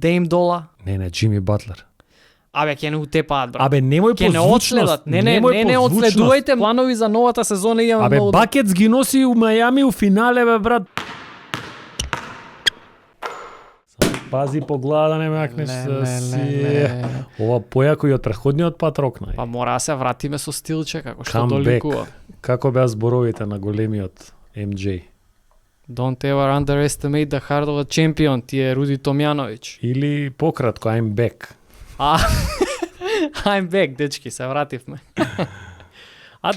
Дейм Дола. Не, Джими Батлер. Абе, ќе не утепаат, брат. Абе, немој Ќе не позвучност. одследат. Не позвучност. одследувајте планови за новата сезона имам Абе, многу. Бакетс ги носи у Мајами у финале, бе, брат. Пази по глава да не макнеш си. Ова појако и од претходниот пат рокна. Па мора да се вратиме со стилче како што Comeback. доликува. Како беа зборовите на големиот MJ? Don't ever underestimate the heart of a champion, тие Руди Томјановиќ. Или пократко, I'm back. I'm back, дечки, се вративме.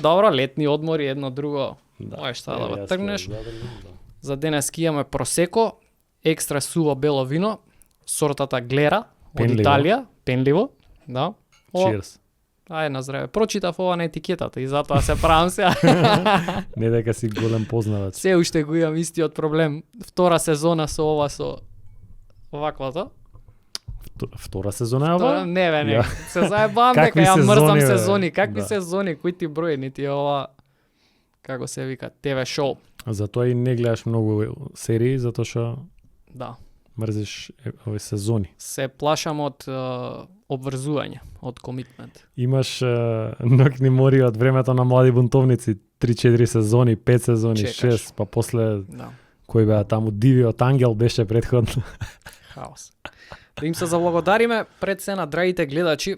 Добро, летни одмори, едно друго. Можеш да го тргнеш. За денески имаме просеко, екстра суво бело вино, сортата Глера од Италија, пенливо, да. Cheers. Ај на здраве. Прочитав ова на етикетата и затоа се правам сега. Не дека си голем познавач. Се уште го имам истиот проблем. Втора сезона со ова со оваквото. Втора сезона е ова? Не бе, не. Се заебам дека ја мрзам сезони. Какви сезони, кои ти брои, нити ова, како се вика, ТВ шоу. Затоа и не гледаш многу серии, затоа што да, мрзиш овие сезони. Се плашам од обврзување, од комитмент. Имаш ноќни мори од времето на млади бунтовници, 3-4 сезони, 5 сезони, чекаш. 6, па после кој беа таму Дивиот ангел беше претходно. Хаос. Да им се заблагодариме пред се на драгите гледачи,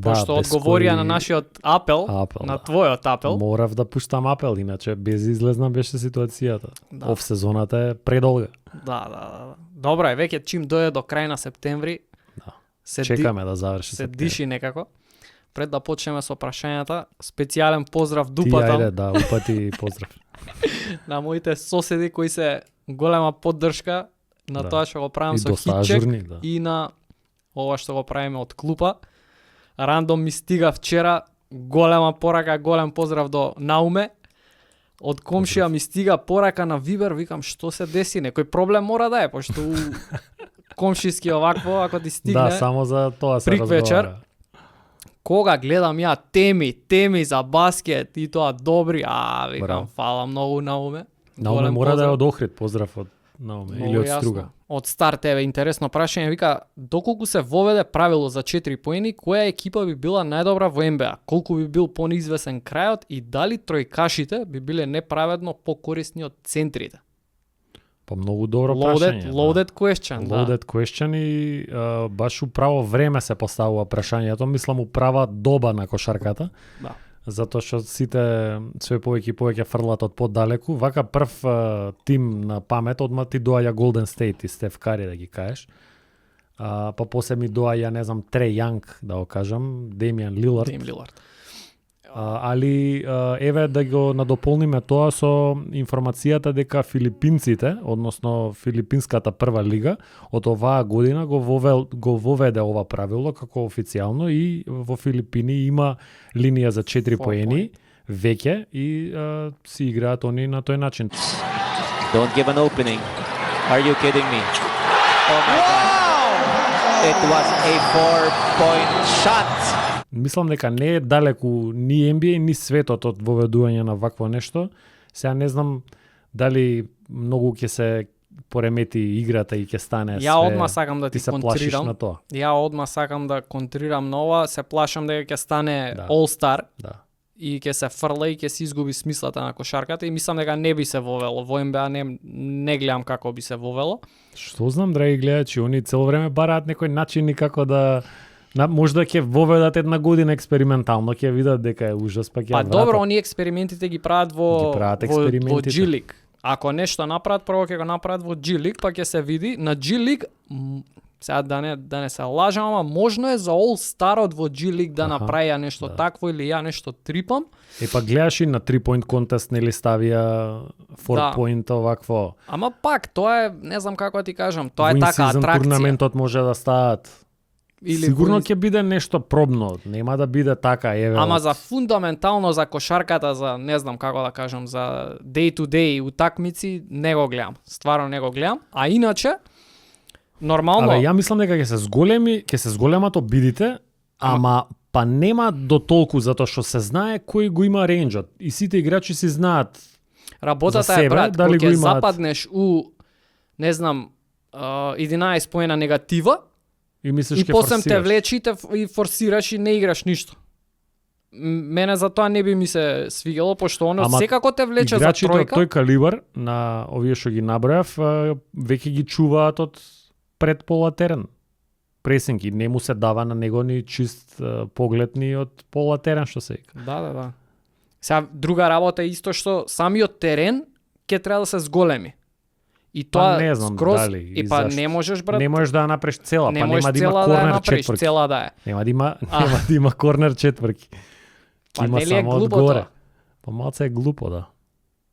пошто одговорија на нашиот апел, на твојот апел. Морав да пуштам апел, иначе безизлезна беше ситуацијата. Ов сезоната е предолга. Да. Добра е, веќе чим дојде до крај на септември, чекаме да заврши се диши некако. Пред да почнеме со прашањата, специјален поздрав дупатам. Ти ајде, упати поздрав. На моите соседи кои се голема поддршка на тоа што го правам со хитчек и на ова што го правиме од клупа. Рандом ми стига вчера голема порака, голем поздрав до Науме. Од комшија ми стига порака на Вибер, викам што се деси, некој проблем мора да е, пошто комшиски овакво, ако ти стигне. Да, само за тоа се разговара. Кога гледам ја теми за баскет и тоа добри, викам, фала многу Науме. Науме мора да е од Охрид, поздрав од Науме, или од Струга. Од старт еве интересно прашање, вика, доколку се воведе правило за 4 поени, која екипа би била најдобра во НБА? Колку би бил понизвесен крајот и дали тројкашите би биле неправедно покорисни од центрите? Па многу добро прашање. Loaded question, Loaded question и баш управо време се поставува прашањето, мислам управа доба на кошарката. Да. Затоа што сите све повеќе и повеќе фрлат од подалеку. Вака прв тим на памет одма ти доаѓа Golden State и Стеф Кари да ги кажеш. Па после ми доаѓа, не знам, Трей Јанг, да го кажам, Демиан Лилард. Али еве да го надополниме тоа со информацијата дека филипинците, односно филипинската прва лига, од оваа година го воведе ова правило како официјално и во Филипини има линија за 4 поени веќе и си играат они на тој начин. Don't give an opening. Are you kidding me? Oh my God. It was a 4-point shot. Мислам дека не е далеку ни NBA, ни светот од воведување на вакво нешто. Сега не знам дали многу ќе се поремети играта и ќе стане све. Ја одма сакам да ти контрирам. На тоа. Ја одма сакам да контрирам на ова, се плашам дека ќе стане All-Star. Да. И ќе се фрла и ќе се изгуби смислата на кошарката и мислам дека не би се вовело. Во НБА не гледам како би се вовело. Што знам, драги гледачи, они цело време бараат некој начини како да можда ќе воведат една година експериментално, ќе видат дека е ужас, па ќе вратат. Па добро, они експериментите ги прават во G-League. Ако нешто направат, прво ќе го направат во G-League, па ќе се види. На G-League, сега да не се лажам, ама можно е за All-Starот во G-League да направија нешто такво или ја нешто трипам. Па гледаш и на 3-point контест, нели ставија 4-point овакво. Ама пак, тоа е, не знам како ти кажам, тоа е така атракција. Турнаментот може да стават. Сигурно ќе биде нешто пробно, нема да биде така, еве. Ама за фундаментално за кошарката, за не знам како да кажам, за day to day утакмици не го гледам. Стварно не го гледам, а иначе нормално. Ја мислам дека ќе се зголемат обидите, ама па нема до толку затоа што се знае кој го има рейнџот и сите играчи си знаат. Работата е, брат, кога ќе западнеш у не знам 11 поена негатива, И мислиш ке после те форсираш. влечи и форсираш и не играш ништо. Мене за тоа не би ми се свигало, пошто оно секако те влече за играчите тројка. од тој калибар на овие што ги набројав веќе ги чуваат од пред пола терен. Пресинг и не му се дава на него ни чист поглед ни од пола терен што се вика. Да. Сега друга работа е исто што самиот терен ќе треба да се зголеми. И тоа не знам скроз дали и па зашто. не можеш брат. Не можеш да ја направиш цела, не па нема да има цела корнер направиш, четврки. цела да е. Нема да има корнер четврки. Па Има нели е само глупо одгоре. тоа? Па малце е глупо, да.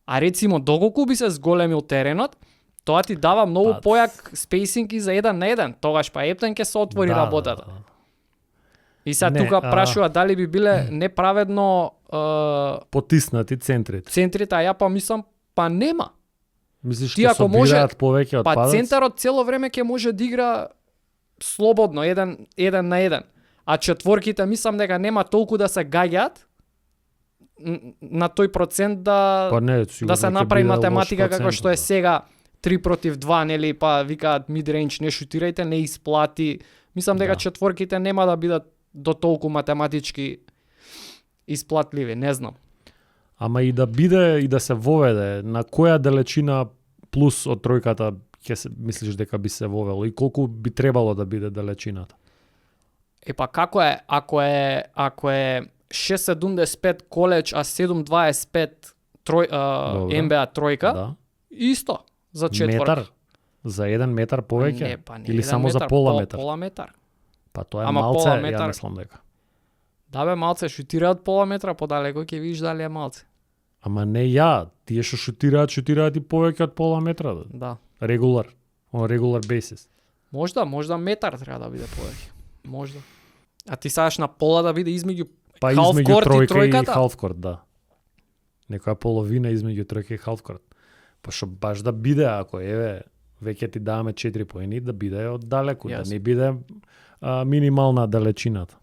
А рецимо доколку би се зголемил теренот, тоа ти дава многу појак спейсинг и за 1 на 1. Тогаш па ептен ќе се отвори работата. Да. И сега тука прашува дали би биле неправедно потиснати центрите. Центрите, а ја па мислам па нема. Мислиш ќе собираат повеќе од па падац? центарот цело време ќе може да игра слободно 1 на 1. А четворките мислам дека нема толку да се гаѓаат на тој процент да па не, да се направи математика како што е сега 3 против 2, нели, па викаат mid-range не шутирајте, не исплати. Мислам дека четворките нема да бидат до толку математички исплатливи, не знам. Ама и да биде и да се воведе, на која далечина плюс од тројката ќе се мислиш дека би се вовело и колку би требало да биде далечината? Па како е, ако е 6.75 коледж, а 7.25 NBA тројка, да. Исто за четврт. Метар? За 1 метар повеќе? Не, па не или само метар, за пола метар? Пола метар. Па тоа е Ама малце, пола метар. ја мислам дека. Да бе, малце шутираат пола метра подалеку, ќе видиш дали е малце. Ама не тие што шутираат и повеќе од пола метра. Да. Регулар, on regular basis. Можда метар треба да биде повеќе. Можда. А ти сакаш на пола да биде измеѓу па измеѓу тројка и half-court, да. Некоја половина измеѓу тројка и half-court. Па што баш да биде, ако веќе ти даваме 4 поени, да биде од далеку, да не биде минимална далечината.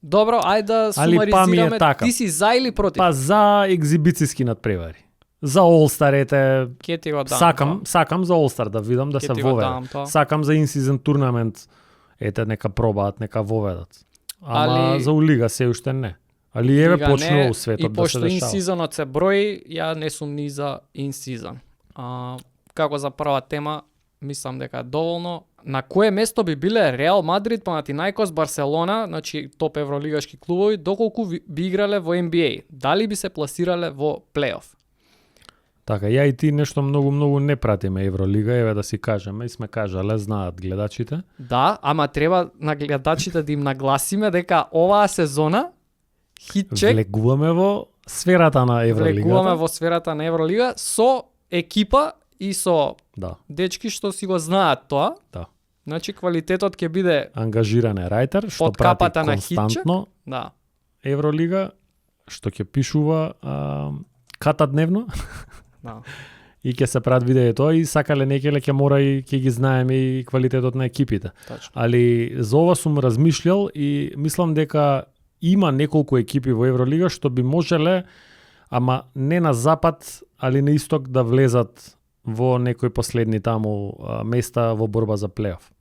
Добро, ајде да сумаризираме. Така. Ти си за или против? Па за екзибициски надпревари. За All-Star сакам за All-Star да видам да се воведе. Сакам за in-season турнамент нека пробаат, нека воведат. Ама за Лига се уште не. Али почнува у светот да се дешава. И пошто in-seasonот се брои, ја не сум ни за in-season. Како за прва тема, мислам дека е доволно. На кое место би биле Реал Мадрид, Панатинаикос, Барселона, значи топ евролигашки клубови, доколку би играле во NBA? Дали би се пласирале во плейоф? Така, ја и ти нешто многу не пратиме Евролига, да си кажеме и сме кажале, знаат гледачите. Да, ама треба на гледачите да им нагласиме дека оваа сезона хитчек влегуваме во сферата на Евролига. Влегуваме во сферата на Евролига со екипа и со дечки што си го знаат тоа. Да. Значи квалитетот ќе биде ангажиран е рајтер што прати константно Евролига, што ќе пишува ката дневно. Да. И ќе се прават видео тоа и сакале некеле ќе мора и ќе ги знаеме и квалитетот на екипите. Точно. Али за ова сум размишљал и мислам дека има неколку екипи во Евролига што би можеле, ама не на запад, али на исток да влезат во некои последни таму места во борба за плейоф.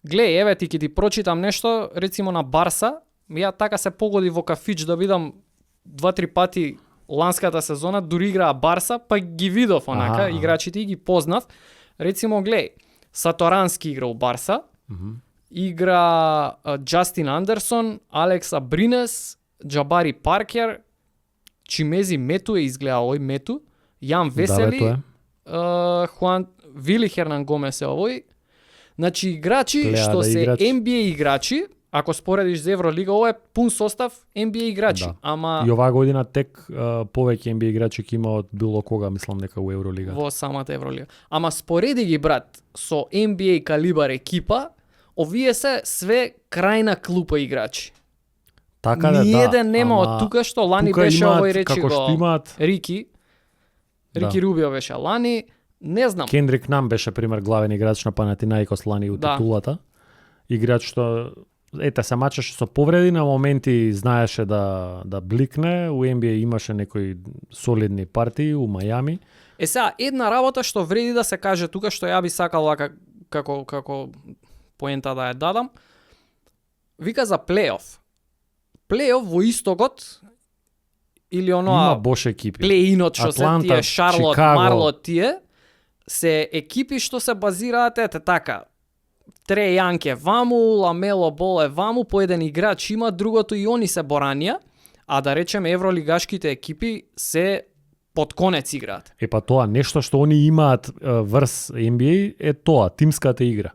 Глеј, еве ти ќе ти прочитам нешто, рецимо на Барса, ја така се погоди во кафич да видам 2-3 пати ланската сезона, дури играа Барса, па ги видов онака, играчите и ги познав. Рецимо, глеј, Саторански игра у Барса, игра Джастин Андерсон, Алекса Бринес, Джабари Паркер, Чимези Мету изгледа овој Мету, Јан Весели, Хуан Вили Хернан Гомес е овој. Значи играчи што се NBA играчи, ако споредиш за Евролига, ова е пун состав NBA играчи. Да. Ама и оваа година тек повеќе NBA играчи ќе има од било кога, мислам дека во Евролига. Во самата Евролига. Ама спореди ги брат со NBA калибар екипа, овие се све крајна клупа играчи. Така да, Ниеден нема од тука што лани тука беше овој речи го имаат... Рики Рубио беше лани, не знам. Кендрик Нам беше пример главен играч на Панатинаикос лани у титулата. Играч што се мачеше со повреди, на моменти знаеше да бликне, у NBA имаше некои солидни партии у Мајами. Сега една работа што вреди да се каже тука, што ја би сакал како поента да ја дадам. вика за плейоф. Плейоф во истокот или Има бош екипи. плейинот што се Атланта, тие Шарлот, Чикаго. Марлот тие се екипи што се базираат така. Тре Јанке ваму, Ламело Бол е ваму, по еден играч има, другото и они се боранија, а да речеме евролигашките екипи се под конец играат. Па тоа нешто што они имаат врз NBA е тоа, тимската игра.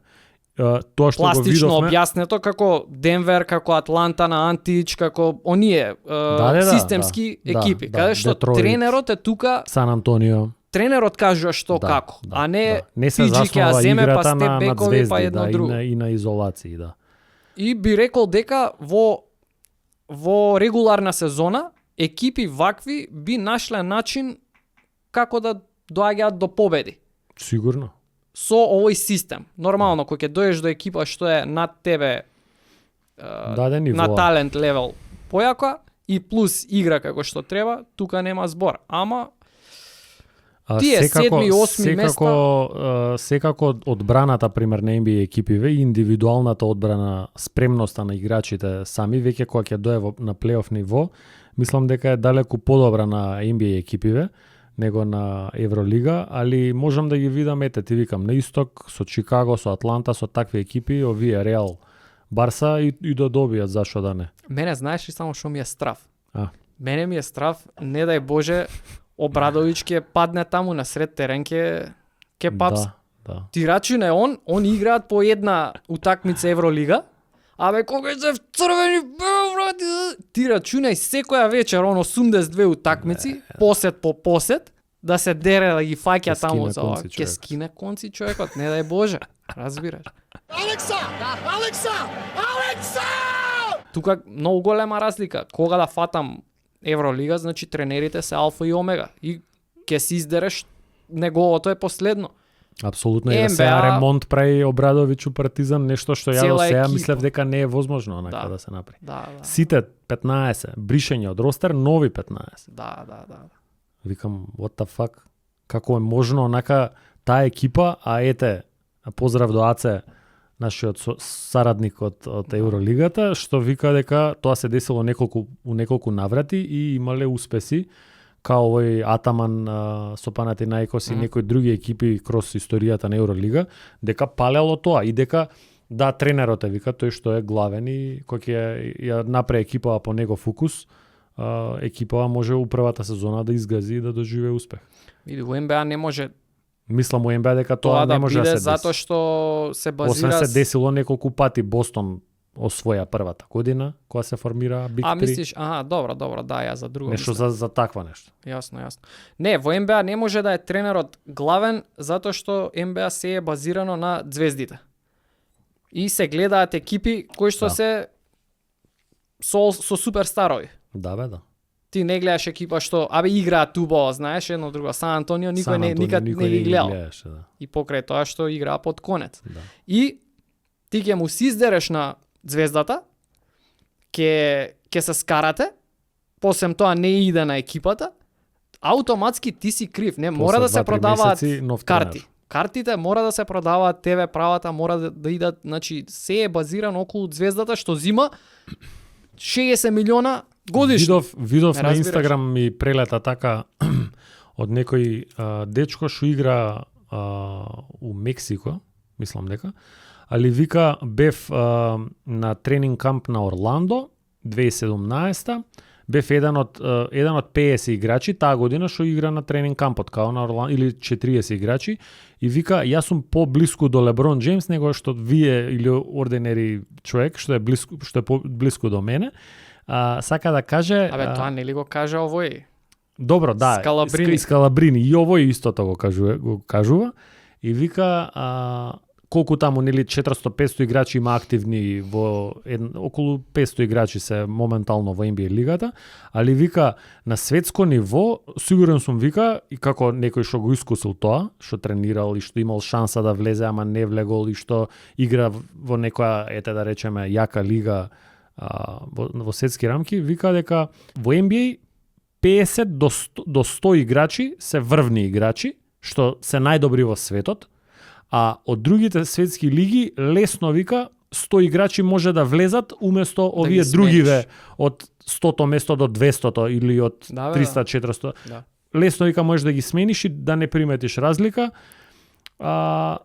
Тоа што Пластично го видовме, објаснето како Денвер, како Атланта на Антич, како оние системски екипи, каде што Детройт, тренерот е тука, Сан Антонио. тренерот кажува што Да, како, да, а не не се PG ќе ја заснова земе па играта сте на бекови звезди, па едно друго. и на изолации, да. И би рекол дека во регуларна сезона екипи вакви би нашле начин како да доаѓаат до победи Сигурно. со овој систем. Нормално кога ќе доеш до екипа што е над тебе Даде ниво. на талент левел појака и плюс игра како што треба, тука нема збор. Ама тие седми, осми места... Секако одбраната, пример, на NBA екипиве и индивидуалната одбрана, спремноста на играчите сами, веќе кога ќе дое на плейоф ниво, мислам дека е далеку подобра на NBA екипиве него на Евролига, али можам да ги видам, ти викам, на исток, со Чикаго, со Атланта, со такви екипи, овие Реал, Барса и да добијат, зашо да не. Мене знаеш ли само што ми е страв? Мене ми е страв, не дај Боже, Обрадовиќ ќе падне таму на сред терен ќе папс. Да. Ти рачуне он играат по една утакмица Евролига, абе кога се в црвени Белград, ти рачунај секоја вечер 82 утакмици, посет по посет, да се дере да ги фаќа таму за ова. Ке скине конци човекот, не дај Боже. Разбираш? Алекса! Тука многу голема разлика. Кога да фатам Евролига, значи тренерите се алфа и омега и ќе си издереш неговото е последно. Апсолутно е, сега ремонт прави Обрадовиќ у Партизан, нешто што ја до сега мислев дека не е возможно да се направи. Сите 15, бришење од ростер, нови 15. Да. Викам, what the fuck? Како е можно онака таа екипа, а ете, поздрав до Аце, нашиот сарадник од Евролигата, што вика дека тоа се десило у неколку наврати и имале успеси, као овој Атаман со Панатинаикос и некои други екипи кроз историјата на Евролига, дека палело тоа и дека да, тренерот е вика, тој што е главен и кој ќе ја направи екипава по него фокус, екипава може у првата сезона да изгази и да доживее успех. Види, во НБА не може. Мислам у НБА дека тоа не може да се деси. Затоа што се базира... Освен се десило неколку пати Бостон освоја првата година, кога се формира Big 3. Мислиш, добро, да, ја за друго. Нешто за таква нешто. Јасно. Не, во НБА не може да е тренерот главен, затоа што НБА се е базирано на звездите. И се гледаат екипи кои што се со суперстарови. Да. Ти не гледаш екипа што играат тубаво, знаеш, едно друго. Сан Антонио никад не ги гледал. И покрај тоа што играа под конец. Да. И ти ќе му си издереш на звездата, ќе се скарате, посем тоа не иде на екипата, автоматски ти си крив. Не мора да се продаваат карти. Картите мора да се продаваат, ТВ правата мора да идат, значи се е базирано околу звездата што зима 60 милиона годишно. Видов на Инстаграм ми прелета така од некој дечко што игра у Мексико, мислам дека, али вика бев на тренинг камп на Орландо 2017, бев еден од 50 играчи таа година што игра на тренинг кампот као на Орландо, или 40 играчи, и вика јас сум поблиску до Леброн Джеймс него што вие или ординери човек што е блиску до мене. Сака да каже... тоа нели го кажа овој? Добро, да. Скалабрини. И овој истото го кажува. И вика, колку таму, нели 400-500 играчи има активни околу 500 играчи се моментално во NBA лигата, али вика, на светско ниво, сигурен сум вика, и како некој што го искусил тоа, што тренирал и што имал шанса да влезе, ама не влегол и што игра во некоја, да речеме, јака лига, во светски рамки, вика дека во NBA 50 до 100 играчи се врвни играчи, што се најдобри во светот, а од другите светски лиги лесно вика 100 играчи може да влезат уместо овие другиве од 100-то место до 200-то или од 300-400. Да. Лесно вика можеш да ги смениш и да не приметиш разлика.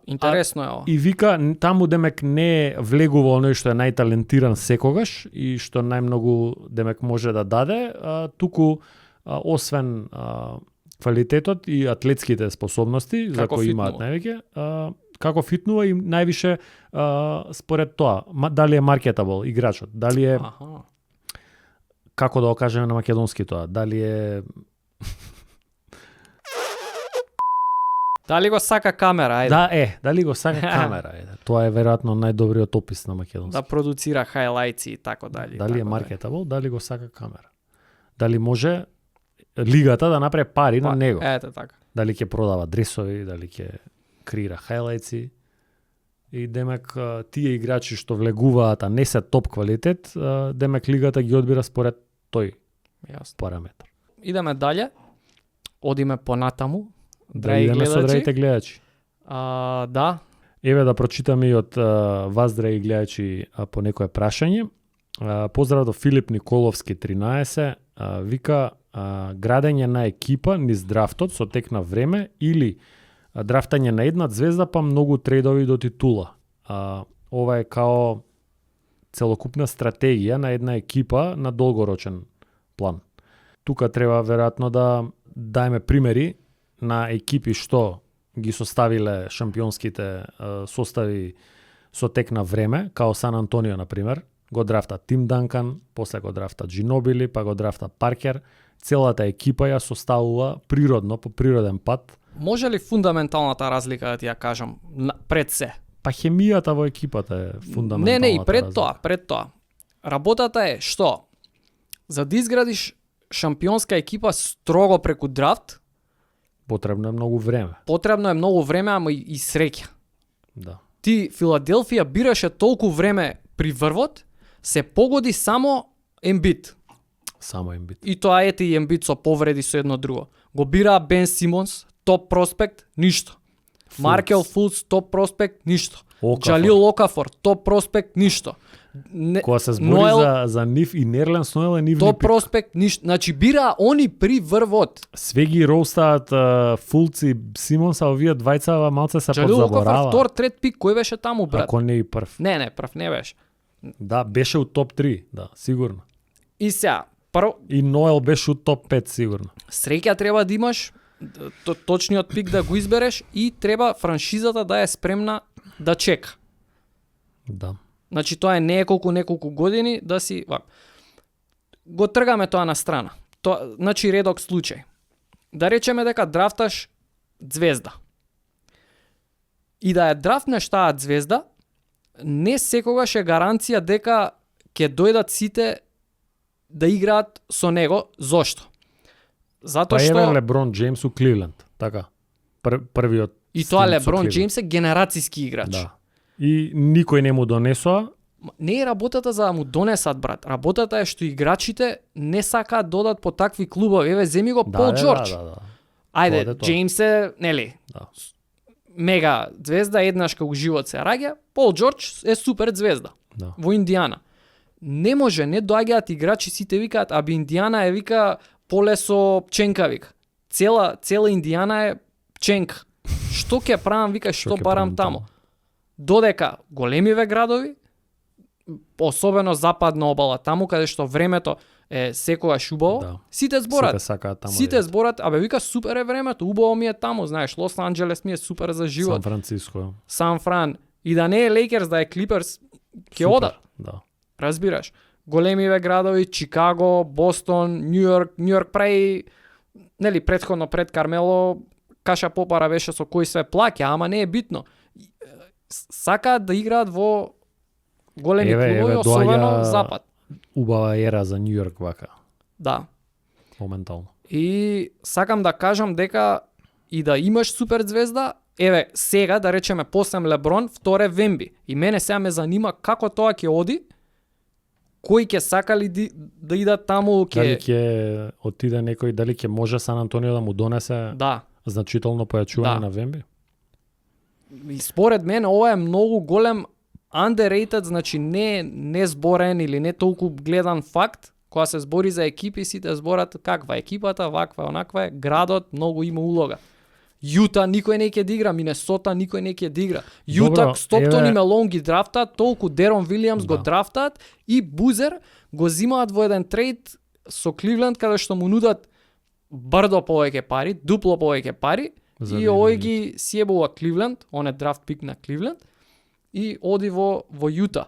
Интересно е ова. И вика, таму демек не влегува оној што е најталентиран секогаш и што најмногу демек може да даде, туку освен квалитетот и атлетските способности за кои имаат највеќе, како фитнува и највише според тоа, дали е маркетабл играчот, дали е како да го кажеме на македонски тоа, дали е дали го сака камера, ајде. Да, дали го сака камера, ајде. Тоа е веројатно најдобриот опис на македонски. Да продуцира хайлајци и така дали. Дали е маркетабл, дали го сака камера. Дали може лигата да направи пари на него. Ете така. Дали ќе продава дресови, дали ќе креира хайлајци. И демек тие играчи што влегуваат, а не се топ квалитет, демек лигата ги одбира според тој параметар. Идеме дале. Одиме понатаму. Драги гледачи. Да. Еве да прочитаме и од вас, драги гледачи, по некое прашање. Поздрав до Филип Николовски 13. Вика, градење на екипа низ драфтот со тек на време или драфтање на една звезда па многу трейдови до титула. Ова е као целокупна стратегија на една екипа на долгорочен план. Тука треба веројатно да даеме примери на екипи што ги составиле шампионските состави со тек на време, као Сан Антонио, например, го драфта Тим Данкан, после го драфта Джинобили, па го драфта Паркер. Целата екипа ја составува природно, по природен пат. Може ли фундаменталната разлика да ти ја кажам пред се? Па хемијата во екипата е фундаменталната. Не, и пред разлика. пред тоа. Работата е што? За да изградиш шампионска екипа строго преку драфт, потребно е многу време. Потребно е многу време, ама и среќа. Да. Ти Филаделфија бираше толку време при врвот, се погоди само Ембит. Само Ембит. И тоа ете и Ембит со повреди со едно друго. Го бираа Бен Симонс, топ проспект, ништо. Маркел Фулц, топ проспект, ништо. Джалил Окафор, топ проспект, ништо. Кога се збори за нив и Нерленс Ноел е нив топ проспект, ништо. Значи бираа они при врвот. Све ги роустаат Фулц и Симонс, а овие двајца малце се подзаборава. Джалил Окафор, втор, трет пик, кој беше таму, брат? Ако не и прв. Не, прв не беше. Да, беше у топ 3, да, сигурно. И сега, прво... И Ноел беше у топ 5, сигурно. Среќа треба да имаш, точниот пик да го избереш и треба франшизата да е спремна да чека. Да. Значи тоа е неколку години да си... Го тргаме тоа на страна. Тоа, значи редок случај. Да речеме дека драфташ звезда. И да ја драфтнеш таа звезда, не секогаш е гаранција дека ќе дојдат сите да играат со него. Зошто? Затоа што... Па е Леброн Джеймс у Кливленд, така. Првиот... И тоа Леброн Джеймс е генерацијски играч. Да. И никој не му донесоа. Не е работата за да му донесат, брат. Работата е што играчите не сакаат додат по такви клубови. Еве, земи го Пол Джордж. Да. Ајде, Джеймс е, нели? Да. Мега звезда, еднаш како живот се раѓа. Пол Джордж е супер звезда. Да. Во Индијана. Не може, не доаѓаат играчи, сите викаат, аби Индијана е вика поле со пченка, вика. Цела Индијана е пченка. Што ќе правам, вика, што барам таму? Додека големиве градови, особено западна обала, таму каде што времето е секогаш убаво, да. Сите зборат. Сите зборат, абе вика супер е времето, убаво ми е таму, знаеш, Лос Анџелес ми е супер за живот. Сан Франциско. Сан Фран. И да не е Лейкерс, да е Клиперс, ќе одат. Да. Разбираш? Големиве градови, Чикаго, Бостон, Њујорк прави, нели, претходно пред Кармело, каша попара беше со кој све плаќа, ама не е битно. Сакаат да играат во големи клубови, особено запад. Убава ера за Њујорк вака. Да. Моментално. И сакам да кажам дека и да имаш супер звезда, еве, сега да речеме посем Леброн, вторе Вемби. И мене сега ме занима како тоа ќе оди, кој ќе сакали да идат таму, дали ќе отиде некој, дали ќе може Сан Антонио да му донесе значително појачување на Вемби? И според мене ова е многу голем underrated, значи не зборен или не толку гледан факт, кога се збори за екипи, сите зборат каква екипата, ваква, онаква е, градот многу има улога. Јута никој не ќе да игра, Минесота никој не ќе да игра. Јута, Стоптон и Мелон ги драфтат, толку Дерон Вилијамс го драфтат и Бузер го зимаат во еден трейд со Кливленд, каде што му нудат брдо повеќе пари, дупло повеќе пари, и овој ги сјебува Кливленд, он е драфт пик на Кливленд, и оди во Јута.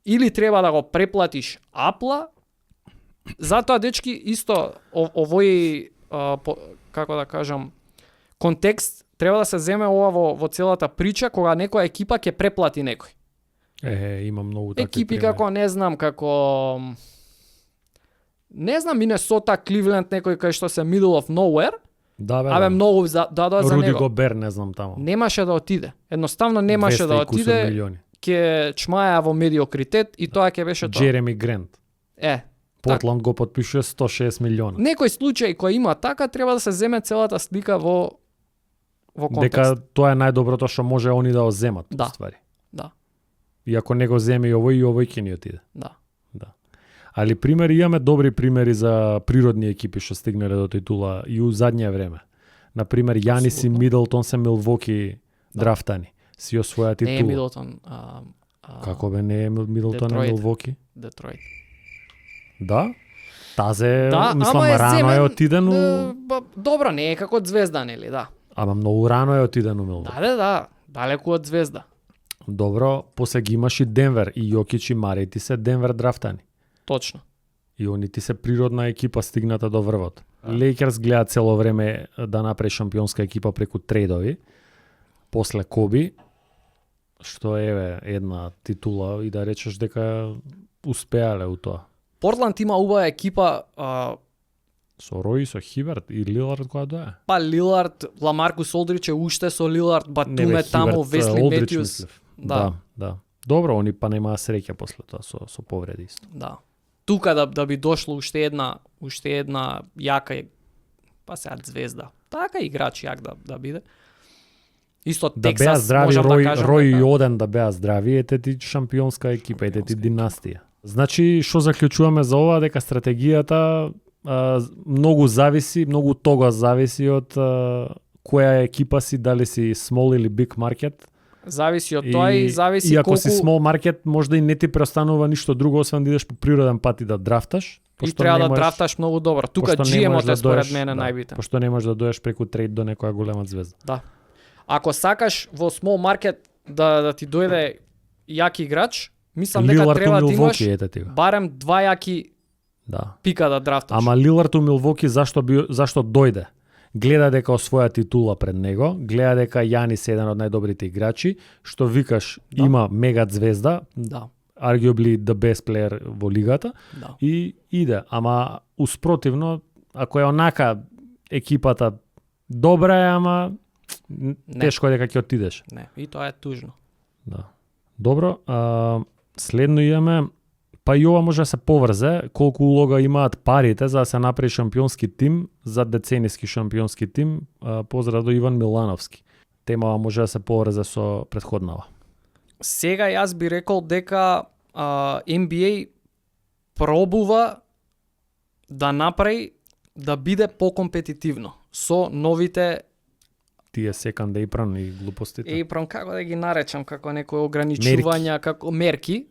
Или треба да го преплатиш апла, затоа дечки исто овој како да кажам контекст треба да се земе ова во целата прича кога некоја екипа ќе преплати некој. Има многу такви екипи како не знам Минесота, Кливленд, некој кај што се middle of nowhere. Да, многу за него. Руди Гобер, не знам таму. Немаше да отиде. Едноставно немаше да отиде. Ќе чмаја во медиокритет и тоа ќе беше тоа. Джереми Грант. Портланд го потпишува 160 милиона. Некој случај кој има така, треба да се земе целата слика во контекст. Дека тоа е најдоброто што може они да го земат, ствари. Да. И ако не го земе и овој ќе ни отиде. Да. Али примери, имаме добри примери за природни екипи што стигнале до титула и у задње време. Например, Јанис и Мидлтон се Милвоки драфтани. Си освоја титула. Не е Мидлтон. Како бе не е Мидлтон и Милвоки? Детройт. Да? Тазе, мислам, рано е отидено... Добро, не е како од Звезда, нели, да. Ама многу рано е отидено Милвоки. Да, далеку од Звезда. Добро, после ги имаш и Денвер, и Јокич и Марей ти се Денвер драфтани. Точно. И они ти се природна екипа стигната до врвот. Лейкерс гледа цело време да направи шампионска екипа преку трейдови. После Коби, што е една титула и да речеш дека успеале у тоа. Портланд има убава екипа со Рои, со Хиберт и Лилард која доја. Па Лилард, Ламаркус Олдрич е уште со Лилард, Батуме таму, Весли Метјус. Да. Добро, они па немаа среќа после тоа со повреди исто. Да. Тука да би дошло уште една јака, па сега Звезда. Така играч јак да биде. Исто да Тексас, беа здрави, можам да кажам. Рој и Оден да беа здрави, ете ти шампионска екипа, ете ти династија. Значи, што заклучуваме за ова, дека стратегијата многу тога зависи од која екипа си, дали си small или big market. Зависи од тоа и зависи колку... И ако колку... си small market, може да и не ти преостанува ништо друго, освен да идеш по природен пат и да драфташ. И треба да драфташ многу добро. Тука GM-от е според мене најбитен. Пошто не можеш да дојдеш преку трейд до некоја голема звезда. Да. Ако сакаш во small market да ти дојде јак играч, мислам дека треба да имаш барем 2 јаки пика да драфташ. Ама Лилард у Милвоки зашто дојде? Гледа дека освоја титула пред него, гледа дека Јанис е еден од најдобрите играчи, што викаш има мега звезда, arguably the best player во лигата, и иде. Ама успротивно, ако е онака екипата добра е, ама тешко дека ќе отидеш. Не, и тоа е тужно. Да. Добро, следно имаме, па и ова може да се поврзе, колку улога имаат парите за да се направи шампионски тим, за деценијски шампионски тим, поздрав до Иван Милановски. Темава може да се поврзе со претходнава. Сега јас би рекол дека NBA пробува да направи да биде покомпетитивно со новите тие second apron и глупостите. Apron, како да ги наречам, како некои ограничувања, како мерки.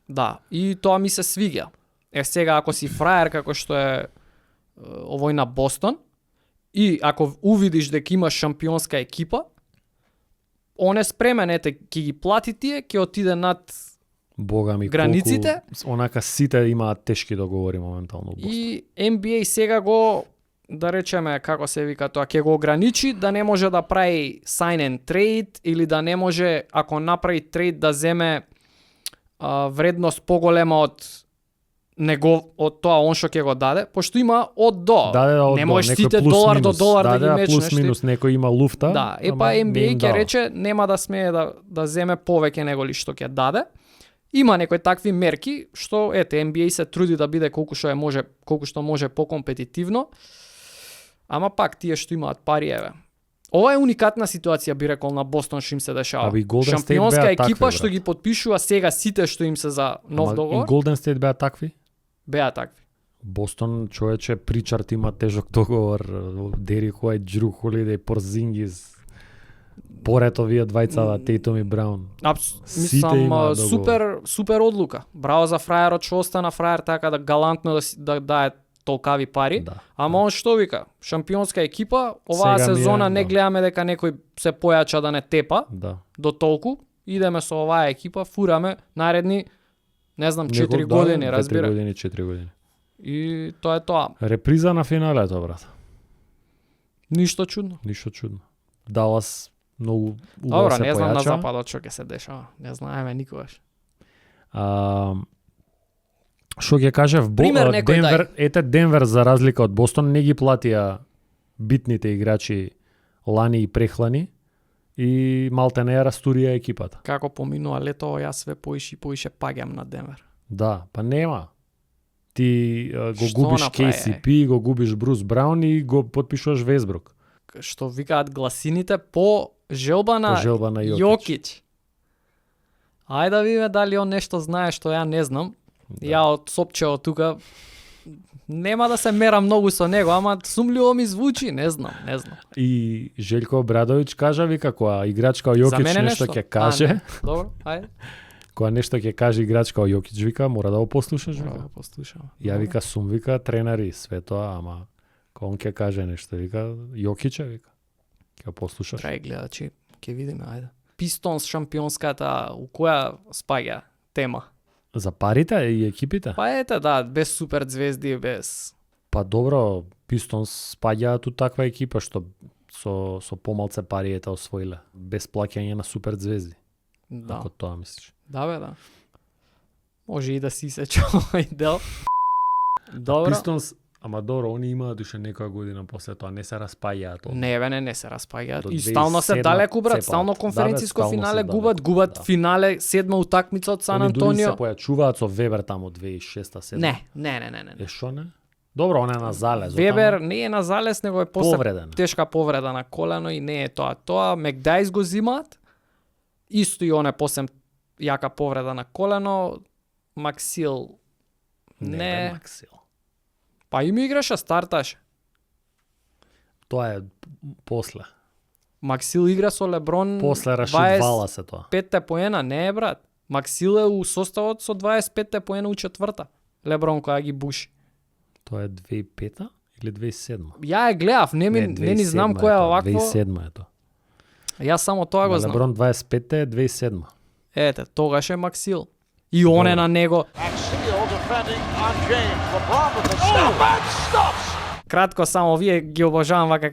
Да, и тоа ми се свиѓа. Сега ако си фраер како што е овој на Бостон и ако увидиш дека имаш шампионска екипа, он е спремен, ќе ги плати тие, ќе отиде над Бога ми, границите. Онака сите имаат тешки договори моментално. И NBA сега го, да речеме, како се вика тоа, ќе го ограничи да не може да прави sign and trade или да не може, ако направи трейд, да земе вредност поголема од него, од тоа он што ќе го даде, пошто има од до. Не можеш сите долар до долар да ги мечнеш. Плюс минус некој има луфта. Да, па NBA ќе рече нема да смее да земе повеќе него ли што ќе даде. Има некои такви мерки што NBA се труди да биде колку што може покомпетитивно. Ама пак тие што имаат пари, Ова е уникатна ситуација, би рекол, на Бостон што им се дешава. Шампионска екипа што ги потпишува сега сите што им се за нов договор. И Голден Стейт беа такви? Беа такви. Бостон, човече, Причард има тежок договор, Дерик Уайт, Джру Холидеј, Порзингис, поред овие двајца, Тейтум и Браун. Мислам, супер одлука. Браво за фраерот што остана фраер така да галантно да дае толкави пари. Да. Ама он што вика? Шампионска екипа, оваа сезона не гледаме дека некој се појача да не тепа. Да. До толку. Идеме со оваа екипа, фураме наредни, не знам, 4 години, разбира. 4 години. И тоа е тоа. Реприза на финалето, брат. Ништо чудно. Далас многу убаво Добро, се појача. не знам на западот што ќе се дешава. Не знаеме никогаш. Што ќе кажев, Денвер, Денвер за разлика од Бостон не ги платија битните играчи лани и прехлани и малте не ја растурија екипата. Како поминува лето, јас све поише паѓам на Денвер. Да, па нема. Ти го губиш KCP, го губиш Брус Браун и го потпишуваш Весбрук. Што викаат гласините по желба на Јокич. Ајде да видиме дали он нешто знае што ја не знам. Да. Ја од сопчево тука нема да се мера многу со него, ама сумљиво ми звучи, не знам. И Желко Обрадовиќ кажа, вика, која играчка Јокич нешто ќе каже. Добро, ајде. Кога нешто ќе каже играчка Јокич, вика, мора да го послушаш, вика. Да, послушам. Ја вика, вика, тренари, све тоа, ама кога он ќе каже нешто, вика, Јокича, вика. Ќе послушаш. Драги гледачи, ќе видиме, ајде. Пистонс шампионската, у која спаѓа тема? За парите и екипите? Па ете, да, без супер звезди, без... Па добро, Пистонс спаѓаат у таква екипа што со помалце пари ете освоиле, без плаќање на супер звезди. Да. Ако тоа мислиш. Да бе, да. Може и да си се овој дел. Добро. Пистонс, ама добро, они имаат уште некоја година после тоа, не се распаѓаат. Не бе, не се распаѓаат. И стално се далеку, брат, стално конференциско финале губат финале, седма утакмица од Сан Антонио. Они дури се појачуваат со Вебер таму 2006-2007. Не. Е шо не? Добро, он е на залез. Вебер не е на залез, него е повреден. Тешка повреда на колено и не е тоа. Тоа Мекдајс го зимаат. Исто и он е после јака повреда на колено. Максил не. Максил. Па им играше, старташе. Тоа е после. Максил игра со Леброн. После рашидвала се тоа. 5 поена, не е, брат. Максил е у составот со 25 поена у четврта. Леброн која ги буши. Тоа е 2005 или 2007? Ја гледав, не ни знам која е овакво. 2007 е тоа. Јас само тоа го знам. Леброн 25 е 2007. Ете, тогаш е Максил. И он е на него. Кратко само, вие ги обожавам вака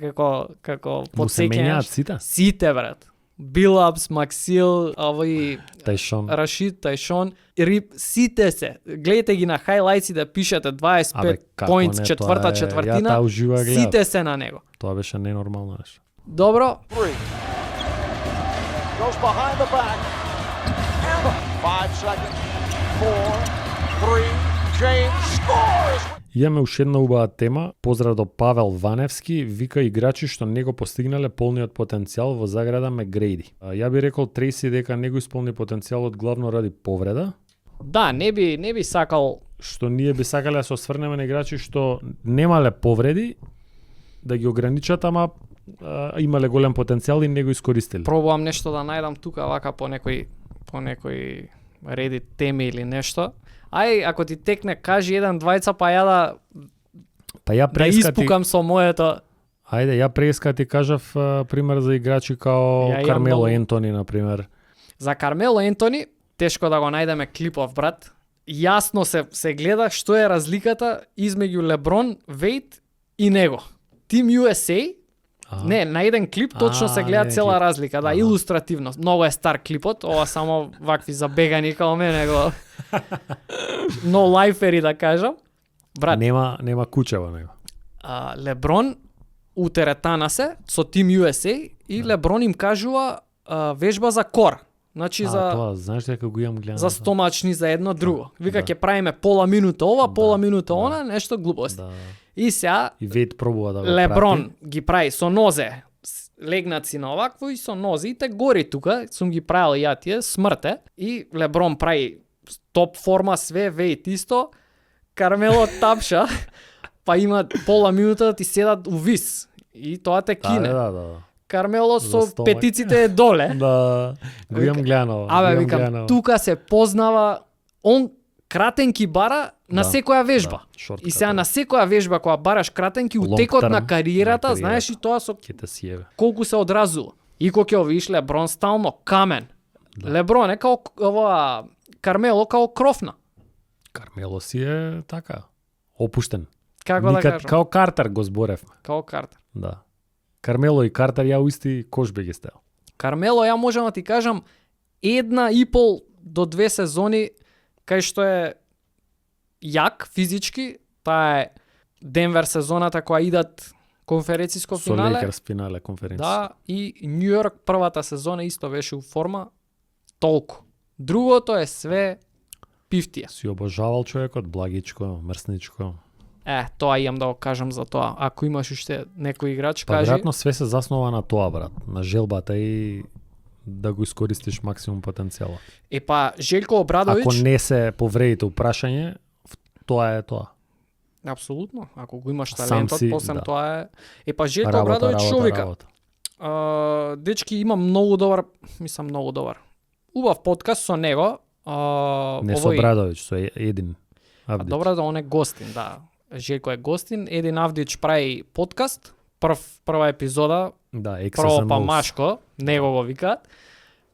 како подсеќањаш. Сите, брат. Билапс, Максил, овој Рашид, Тајшон, сите се. Гледате ги на хайлајтси да пишете 25 поинтс, четвртина, сите се на него. Тоа беше ненормално нешто. Добро. Goes behind the back. 5 seconds. 4, 3, James scores. Имаме уште една убава тема. Поздрав до Павел Ваневски, вика играчи што не го постигнале полниот потенцијал во заграда Мегрейди. Ја би рекол Трейси дека не го исполни потенцијалот главно ради повреда. Да, не би сакал што ние би сакале да се осврнеме на играчи што немале повреди, да ги ограничат, ама имале голем потенцијал и не го искористиле. Пробувам нешто да најдам тука вака по некој Reddit теми или нешто. Ај, ако ти текне, кажи еден двајца, па ја да испукам со моето. Ајде, ја преска ти кажав пример за играчи као Кармело Ентони, например. За Кармело Ентони, тешко да го најдеме клипов, брат. Јасно се гледа што е разликата измеѓу Леброн, Вейт и него. Team USA, не, на еден клип точно се гледа цела разлика, да, илустративно. Многу е стар клипот, ова само вакви забегани као мене го no лайфери да кажам. Брат, нема куча во него. Леброн у теретана се со Team USA и Леброн им кажува вежба за кор. Значи тоа, знаеш дека го имам гледано. За стомачни, за едно друго. Вика ќе правиме пола минута ова, пола минута она, нешто глупост. И сега и Вейт пробува да го Леброн ги прави со нозе. легнаци на овакво и со нозите гори тука, сум ги правил ја тие, смрте, и Леброн прави топ форма, све вејт исто, Кармело тапша, па има пола минута да ти седат увис, и тоа те кине. Да. Кармело со петиците е доле. Да, го имам гледано. Абе, викам, тука се познава, он кратенки бара на секоја вежба. И сега на секоја вежба кога бараш кратенки, утекот на кариерата, знаеш и тоа со колку се одразува. И кога ќе видиш Леброн стално камен. Да. Леброн е као ова Кармело као крофна. Кармело си е така опуштен. Како да кажам? Као Картер го зборевме. Као Картер. Да. Кармело и Картер ја исти кошбе ги стел. Кармело ја можам да ти кажам 1,5 до 2 сезони кај што е јак физички, таа е Денвер сезоната која идат конференциско финале. Со Лейкерс финале конференција. Да, и Нью Йорк првата сезона исто беше у форма. Толку. Другото е све пифтија. Си обожавал човекот, благичко, мрсничко. Тоа имам да го кажам за тоа. Ако имаш уште некој играч, па, кажи. веројатно све се заснова на тоа, брат, на желбата и да го искористиш максимум потенцијалот. Па Желко Обрадовиќ, ако не се повредите упрашање, тоа е тоа. Апсолутно. Ако го имаш талентот, посем тоа е. Па Желко Работа, Обрадовиќ шовика. Дечки има многу добар, мислам многу добар. Убав подкаст со него. Не со Обрадовиќ, со Един Авдич. Добро да он е гостин, да. Желко е гостин. Един Авдич прави подкаст. Прва епизода. Да, прво па Машко, него го викаат.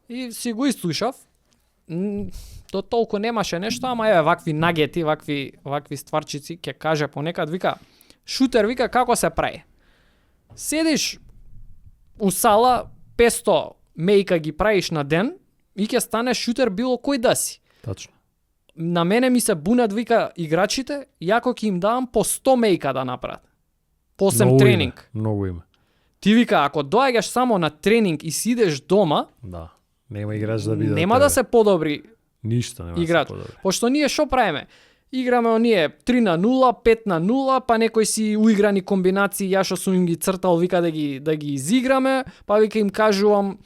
И си го изслушав. До толку немаше нешто, ама еве вакви нагети, вакви стварчици ќе каже понекад, вика шутер, вика како се прави. Седиш у сала 500 мејка ги правиш на ден и ќе станеш шутер било кој да си. Точно. На мене ми се бунат, вика, играчите, јако ќе им давам по 100 мејка да направат. Посем тренинг. Многу има. Ти вика, ако доаѓаш само на тренинг и сидеш дома, да, нема играч да биде. Нема да се подобри. Ништо нема играч. да се подобри. Пошто ние шо правиме? Играме оние 3-0, 5-0, па некои си уиграни комбинации, ја што сум им ги цртал, вика да ги изиграме, па вика им кажувам,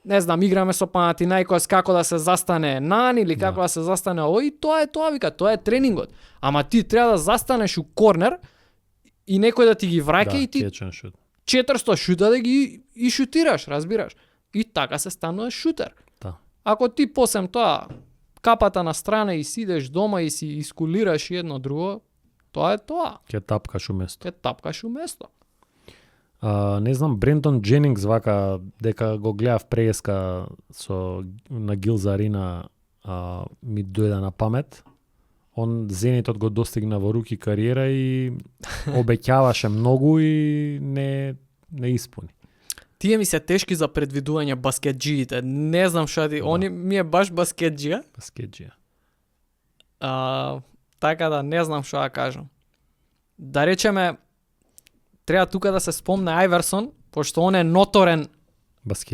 не знам, играме со Панатинаикос како да се застане Нан или како да се застане овој, и тоа е тоа, вика, тоа е тренингот. Ама ти треба да застанеш у корнер и некој да ти ги враќа и ти 400 шута да ги и шутираш, разбираш. И така се станува шутер. Да. Ако ти посем тоа капата на страна и сидеш дома и си искулираш едно друго, тоа е тоа. Ке тапкаш у место. Не знам, Брентон Дженингс вака дека го гледав преска на Гилз Арина, ми дојде на памет. Он Зенитот го достигна во руки кариера и обеќаваше многу и не испуни. Тие ми се тешки за предвидување баскетџиите. Не знам што ти, они ми е баш баскетџија. Така да не знам што да кажам. Да речеме, треба тука да се спомне Ајверсон, пошто он е ноторен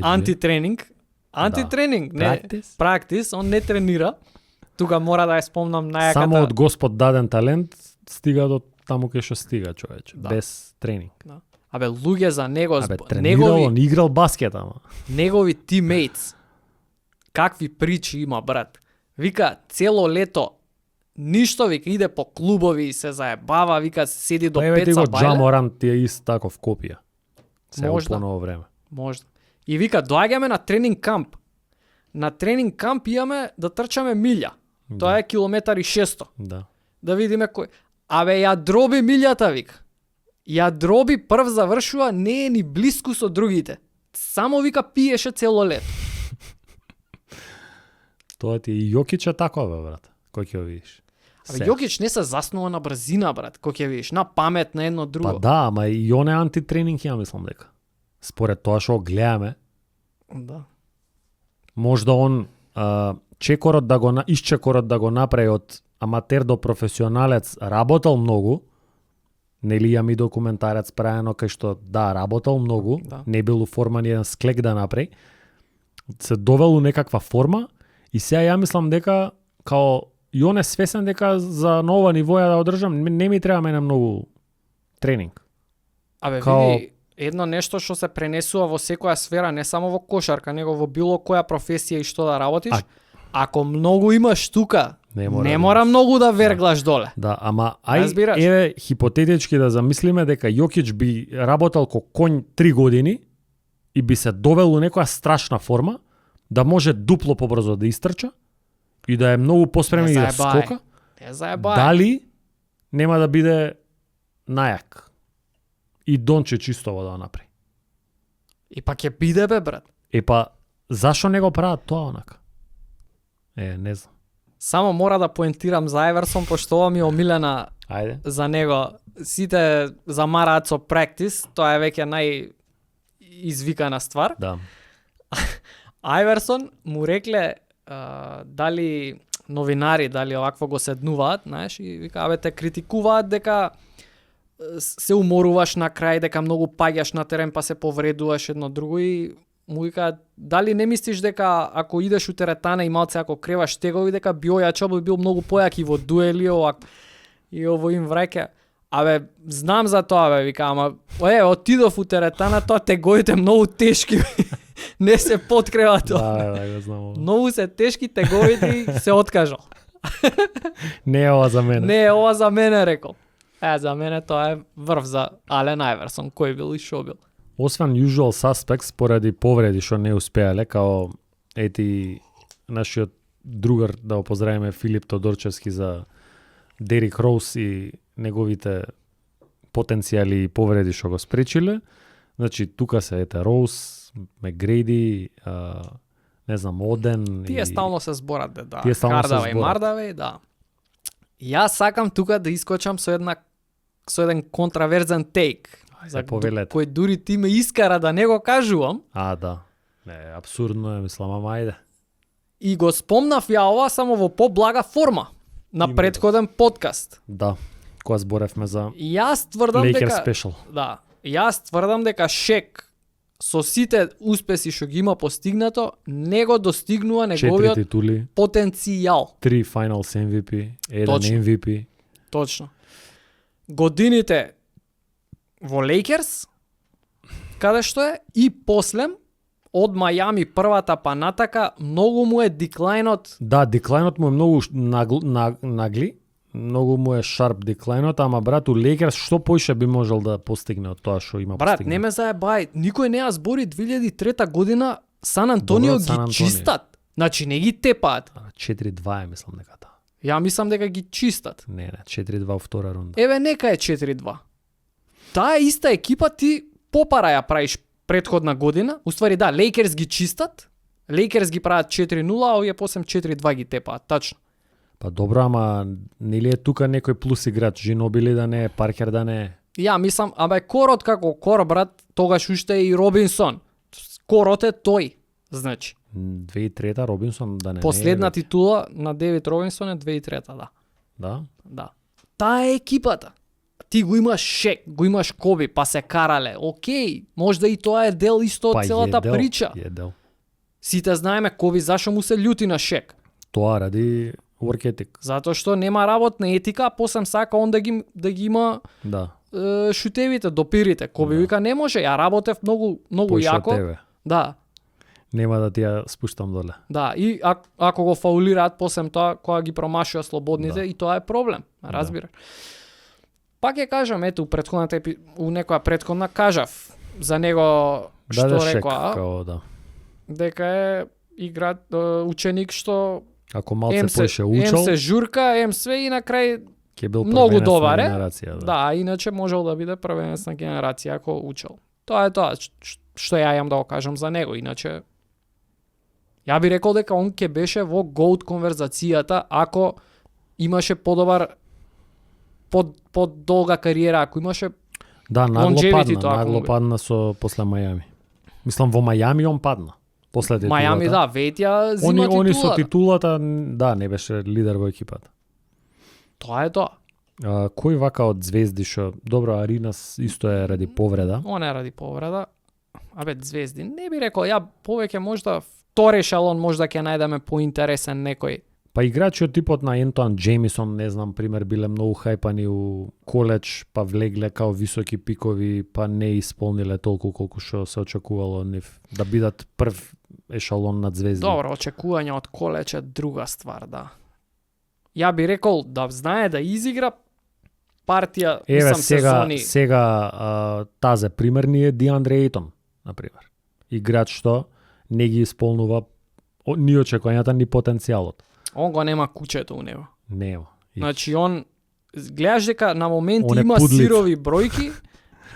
антитренинг. Антитренинг, не практис, он не тренира. Тука мора да ја спомнам најаката. Само од Господ даден талент стига до таму кај што стига човече, без тренинг. Да. Абе луѓе за него, он играл баскет, ама. Негови тиммейтс. Какви причи има, брат. Вика цело лето ништо, вика иде по клубови и се заебава, вика седи до 5 са бајле. Джаморан ти е ист таков копија. Се по ново време. Можда. И вика доаѓаме на тренинг камп. На тренинг камп имаме да трчаме милја. Тоа е километар и 600. Да. Да видиме кој. Абе ја дроби милјата, вика. Ја дроби, прв завршува, не е ни блиску со другите. Само вика пиеше цело лето. Тоа ти и Јокич е такова, брат. Кој ќе видиш? Абе Јокич не се заснува на брзина, брат. Кој ќе видиш? На памет, на едно друго. Па да, ама и он е антитренинг, ја мислам дека. Според тоа што гледаме. Да. Можда он чекорот да го направи од аматер до професионалец работел многу. Нели имам и документарец правено кај што работел многу, не бил у форма ни еден склек да направи. Се довел у некаква форма и сега ја мислам дека као и он е свесен дека за нова ниво ја да одржам, не ми треба мене многу тренинг. Абе види, едно нешто што се пренесува во секоја сфера, не само во кошарка, него во било која професија и што да работиш. Ако многу имаш тука, не мора многу да верглаш доле. Да, ама еве хипотетички да замислиме дека Јокич би работел ко конј 3 години и би се довел у некоја страшна форма, да може дупло побрзо да истрча и да е многу поспремен и да скока. Дали нема да биде најак? И Дончич чистово да направи. И па ќе биде бе брат. Зашо не го прават тоа онака? Не знам. Само мора да поентирам за Еверсон, пошто ова ми е омилена за него. Сите замараат со practice, тоа е веќе најизвикана ствар. Да. Айверсон му рекле дали новинари, дали овакво го седнуваат, знаеш, и вика, те критикуваат дека се уморуваш на крај, дека многу паѓаш на терен па се повредуваш едно друго и му вика, дали не мислиш дека ако идеш у теретана и малце ако креваш тегови, дека би ојачал, би бил многу појак и во дуели и ово им враќа. Знам за тоа, вика, ама отидов у теретана, тоа теговите многу тешки. Не се подкрева тоа. Да, го знам. Многу се тешки теговите и се откажал. Не е ова за мене. Не е ова за мене, рекол. За мене тоа е врв за Ален Айверсон, кој бил и шо бил. Освен usual suspects, поради повреди што не успеале, као нашиот другар, да го поздравиме, Филип Тодорчевски за Дерик Роуз и неговите потенцијали и повреди што го спречиле. Значи, тука се Роуз, Мегрейди, не знам, Оден. Тие стално се зборат, да. Хардаве и Мардаве, да. Јас сакам тука да искочам со еден контраверзен тейк. За кој дури ти ме искара да не го кажувам. Да. Не, абсурдно е, мислам, ама ајде. И го спомнав ја ова само во поблага форма на претходен подкаст. Да, кога зборевме за Јас тврдам Laker дека Special. Да. Јас тврдам дека Шек со сите успеси што ги има постигнато, не го достигнува неговиот потенцијал. 3 Finals MVP, 1 Точно. MVP. Точно. Годините во Лейкерс, каде што е, и после од Мајами првата па натака, многу му е деклајнот. Да, деклајнот му е многу нагли, многу му е шарп деклајнот, ама брат, у Лейкерс што поише би можел да постигне од тоа што има брат, постигне? Не ме заебај, никој не ја збори 2003 година Сан Антонио ги чистат. Значи не ги тепаат. 4-2 мислам дека таа. Ја мислам дека ги чистат. Не, 4-2 во втора рунда. Еве нека е 4-2. Таа иста екипа ти попара ја правиш претходна година. Уствари да, Лейкерс ги чистат. Лейкерс ги прават 4-0, а овие после 4-2 ги тепаат, тачно. Па добро, ама нели е тука некој плюс играч, Жинобили да не е, Паркер да не е. Ја мислам, корот како кор, брат, тогаш уште и Робинсон. Корот е тој, значи. 2003 Робинсон да не последна е. титула на Девид Робинсон е 2003, да. Да? Да. Таа е екипата. Ти го имаш Шек, го имаш Коби, па се карале. Океј, можда и тоа е дел исто од целата прича. Е дел. Сите знаеме Коби зашо му се љути на Шек. Тоа ради work ethic. Затоа што нема работна етика, а после сака он да ги има шутевите, допирите. Коби вика не може, ја работев многу јако. Тебе. Да. Нема да ти ја спуштам доле. Да, и ако го фаулираат после тоа кога ги промашува слободните, и тоа е проблем, разбираш. Пак ја кажам, ето, у некоја претходна кажав за него што рекоа, дека е ученик што ако малце поише учел, се журка, све и на крај ќе бил многу добар е. Да, иначе можел да биде првенецна генерација ако учел. Тоа е тоа што ја имам да го кажам за него, иначе ја би рекол дека он ќе беше во GOAT конверзацијата ако имаше подобар долга кариера, ако имаше нагло падна со после Мајами. Мислам во Мајами он падна. После титулата. Мајами ветја зима титулата. Они со титулата, не беше лидер во екипата. Тоа е тоа. Кој вака од звезди што добро Аринас исто е ради повреда? Он е ради повреда. Звезди, не би рекол, ја повеќе можда втори ешелон можда ќе најдеме поинтересен некој. Па играчи од типот на Ентоан Джеймисон, не знам, пример, биле многу хајпани у коледж, па влегле као високи пикови, па не исполниле толку колку што се очекувало од нив да бидат прв ешалон над звезди. Добро, очекување од коледж е друга ствар, да. Ја би рекол да знае да изигра партија, Еве сезони. сега тазе пример ни е Диандре Ейтон, на пример. Играч што не ги исполнува ни очекувањата ни потенцијалот. Он го нема кучето у него. Нема. Значи он гледаш дека на моменти Он е има пудлица. сирови бројки,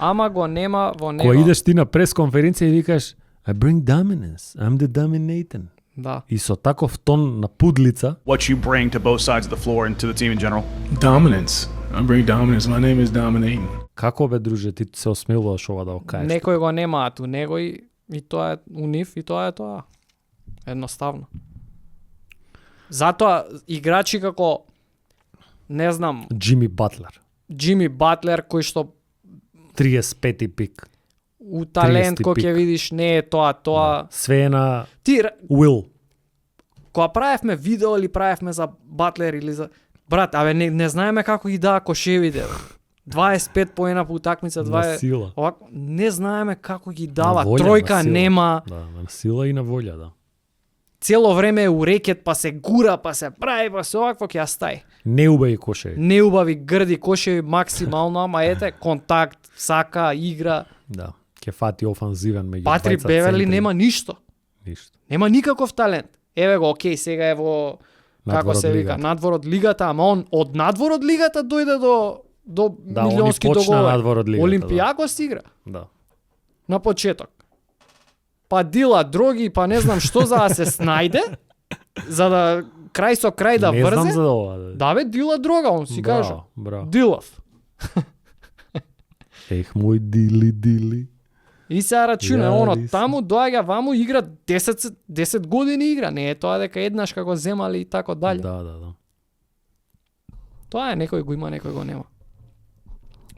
ама го нема во него. Кога идеш ти на пресконференција и викаш I bring dominance, I'm the dominator. Да. И со таков тон на пудлица, what you bring to both sides of the floor and to the team in general. Dominance. I bring dominance. My name is Dominating. како бе друже ти се осмелуваш ова да го кажеш? Некој го немаат у него и тоа е у нив и тоа е тоа. Едноставно. Затоа играчи како не знам, Джими Батлер, Джими Батлер кој што 35-ти пик. у талент 30 кој пик. ќе видиш не е тоа. Све е на Ти Уил. кога правевме видео или правевме за Батлер или за брат, не знаеме како ги даа кошевите. Бе. 25 поена по утакмица, На 20. сила. Овако, не знаеме како ги дава. На волја, Тројка на сила. нема. Да, на сила и на волја, да. Цело време е у рекет, па се гура, па се прави, па се овакво ќе ја стаи. Неубави кошеви. Неубави грди кошеви максимално, ама ете, контакт, сака, игра. Да. Ќе фати офанзивен меѓу Патри двајца Беверли центри. нема ништо. Ништо. Нема никаков талент. Еве го, окей, сега е во како Надвор од се вика, лигата. надвор од лигата, ама он од надвор од лигата дојде до Да, он и милионски почна договори. надвор од лигата, Олимпијакос игра Да. на почеток. Па дила дроги, па не знам што за да се снајде, за да крај со крај да не знам врзе. за ова. Да. Да бе, дила дрога, он си Браво, кажа. браво. Дилав. Ех, мој дили. И се рачуна, Ја, оно рисам. таму доаѓа ваму игра 10 години игра, не е тоа дека еднаш како земали и тако дале. Да. Тоа е, некој го има, некој го нема.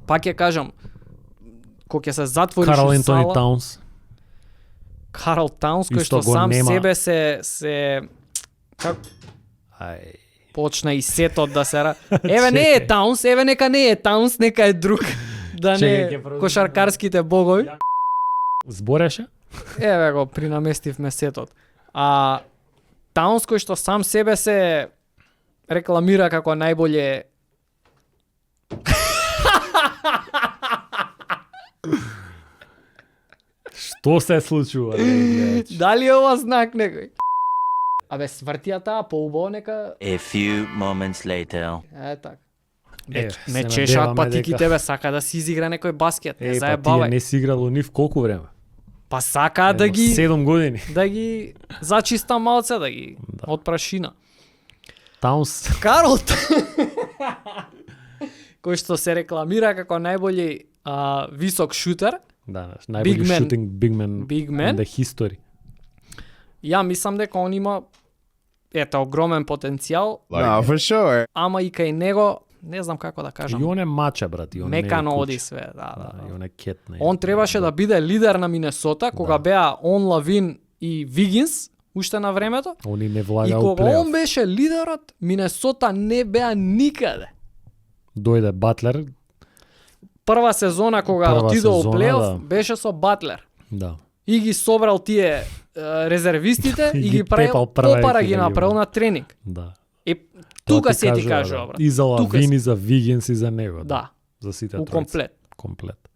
Пак ќе кажам, кога ќе се затвориш Карл у Ентони сала, Таунс. Карл Таунс, кој Исто што го сам нема. себе се как Ај. почна и сетот да се еве не е Таунс, еве нека не е Таунс, нека е друг. Да Чекај, не ќе продолжиме. кошаркарските богови. Збореше? Еве го принаместивме сетот. А Таунс кој што сам себе се рекламира како најболje Што се случува? гледач? дали е ова знак некој? Абе свртија таа поубаво нека A few moments later. е така. Е, Ме се чешаат надеваме патиките дека- бе, сака да си изигра некој баскет, не Па тие заебавај. не си играл нив колку време? Па сакаат да ги 7 години. да ги зачиста малце, да ги од прашина. Таунс. Карл кој што се рекламира како најбољи висок шутер, Да, Big најболи man. shooting big man Big man. in the history. ја мислам дека он има огромен потенцијал, No, for sure. ама и кај него, не знам како да кажам, И он е мача, брат, и он не е мекано куч. оди све, да. И он е кет. не е. Он требаше да биде лидер на Минесота, кога беа он Лавин и Вигинс, уште на времето. Они не И влага у кога он плейоф. беше лидерот, Минесота не беа никаде. Дојде Батлер, Прва сезона кога Прва отидо у сезона, плейоф, да. беше со Батлер. да. И ги собрал тие резервистите И и ги ги правил пепал прва попара екипа ги ги направил бра. на тренинг. Да. И Тоа тука се ти кажува, кажува, брат. И за Тука Лавин, се- и за Вигинс, и за него. Да, За сите у тројца. комплет. Комплет.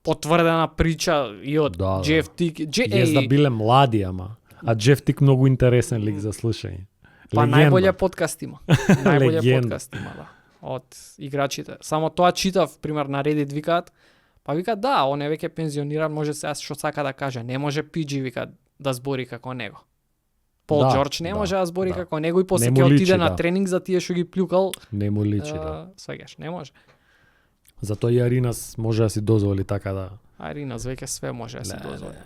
Потврдена прича и од Да, да. Джеф Тик. Јес да биле млади, ама. А Джеф Тик многу интересен лик за слушање. Па Легенда. најболе подкаст има. Најболе Легенда. подкаст има, да. Од играчите. Само тоа читав, пример, на Reddit викаат, па викаат да, он е веќе пензиониран, може сега што сака да каже, не може PG вика да збори како него. Пол Да, Џорџ не да, може да збори да. како него и после Не му ќе личи, отиде на да. тренинг за тие што ги плюкал. Не му личи, да. Сваѓаш, не може. Затоа и Аринас може да си дозволи така да, Арина веќе све може да се Ле, дозволи.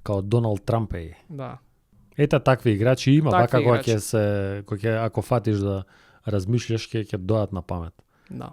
као Доналд Трамп е. Да. Ете такви играчи има, Такви вака кога играчи. ќе се ако фатиш да размишляш ќе дојат на памет. Да.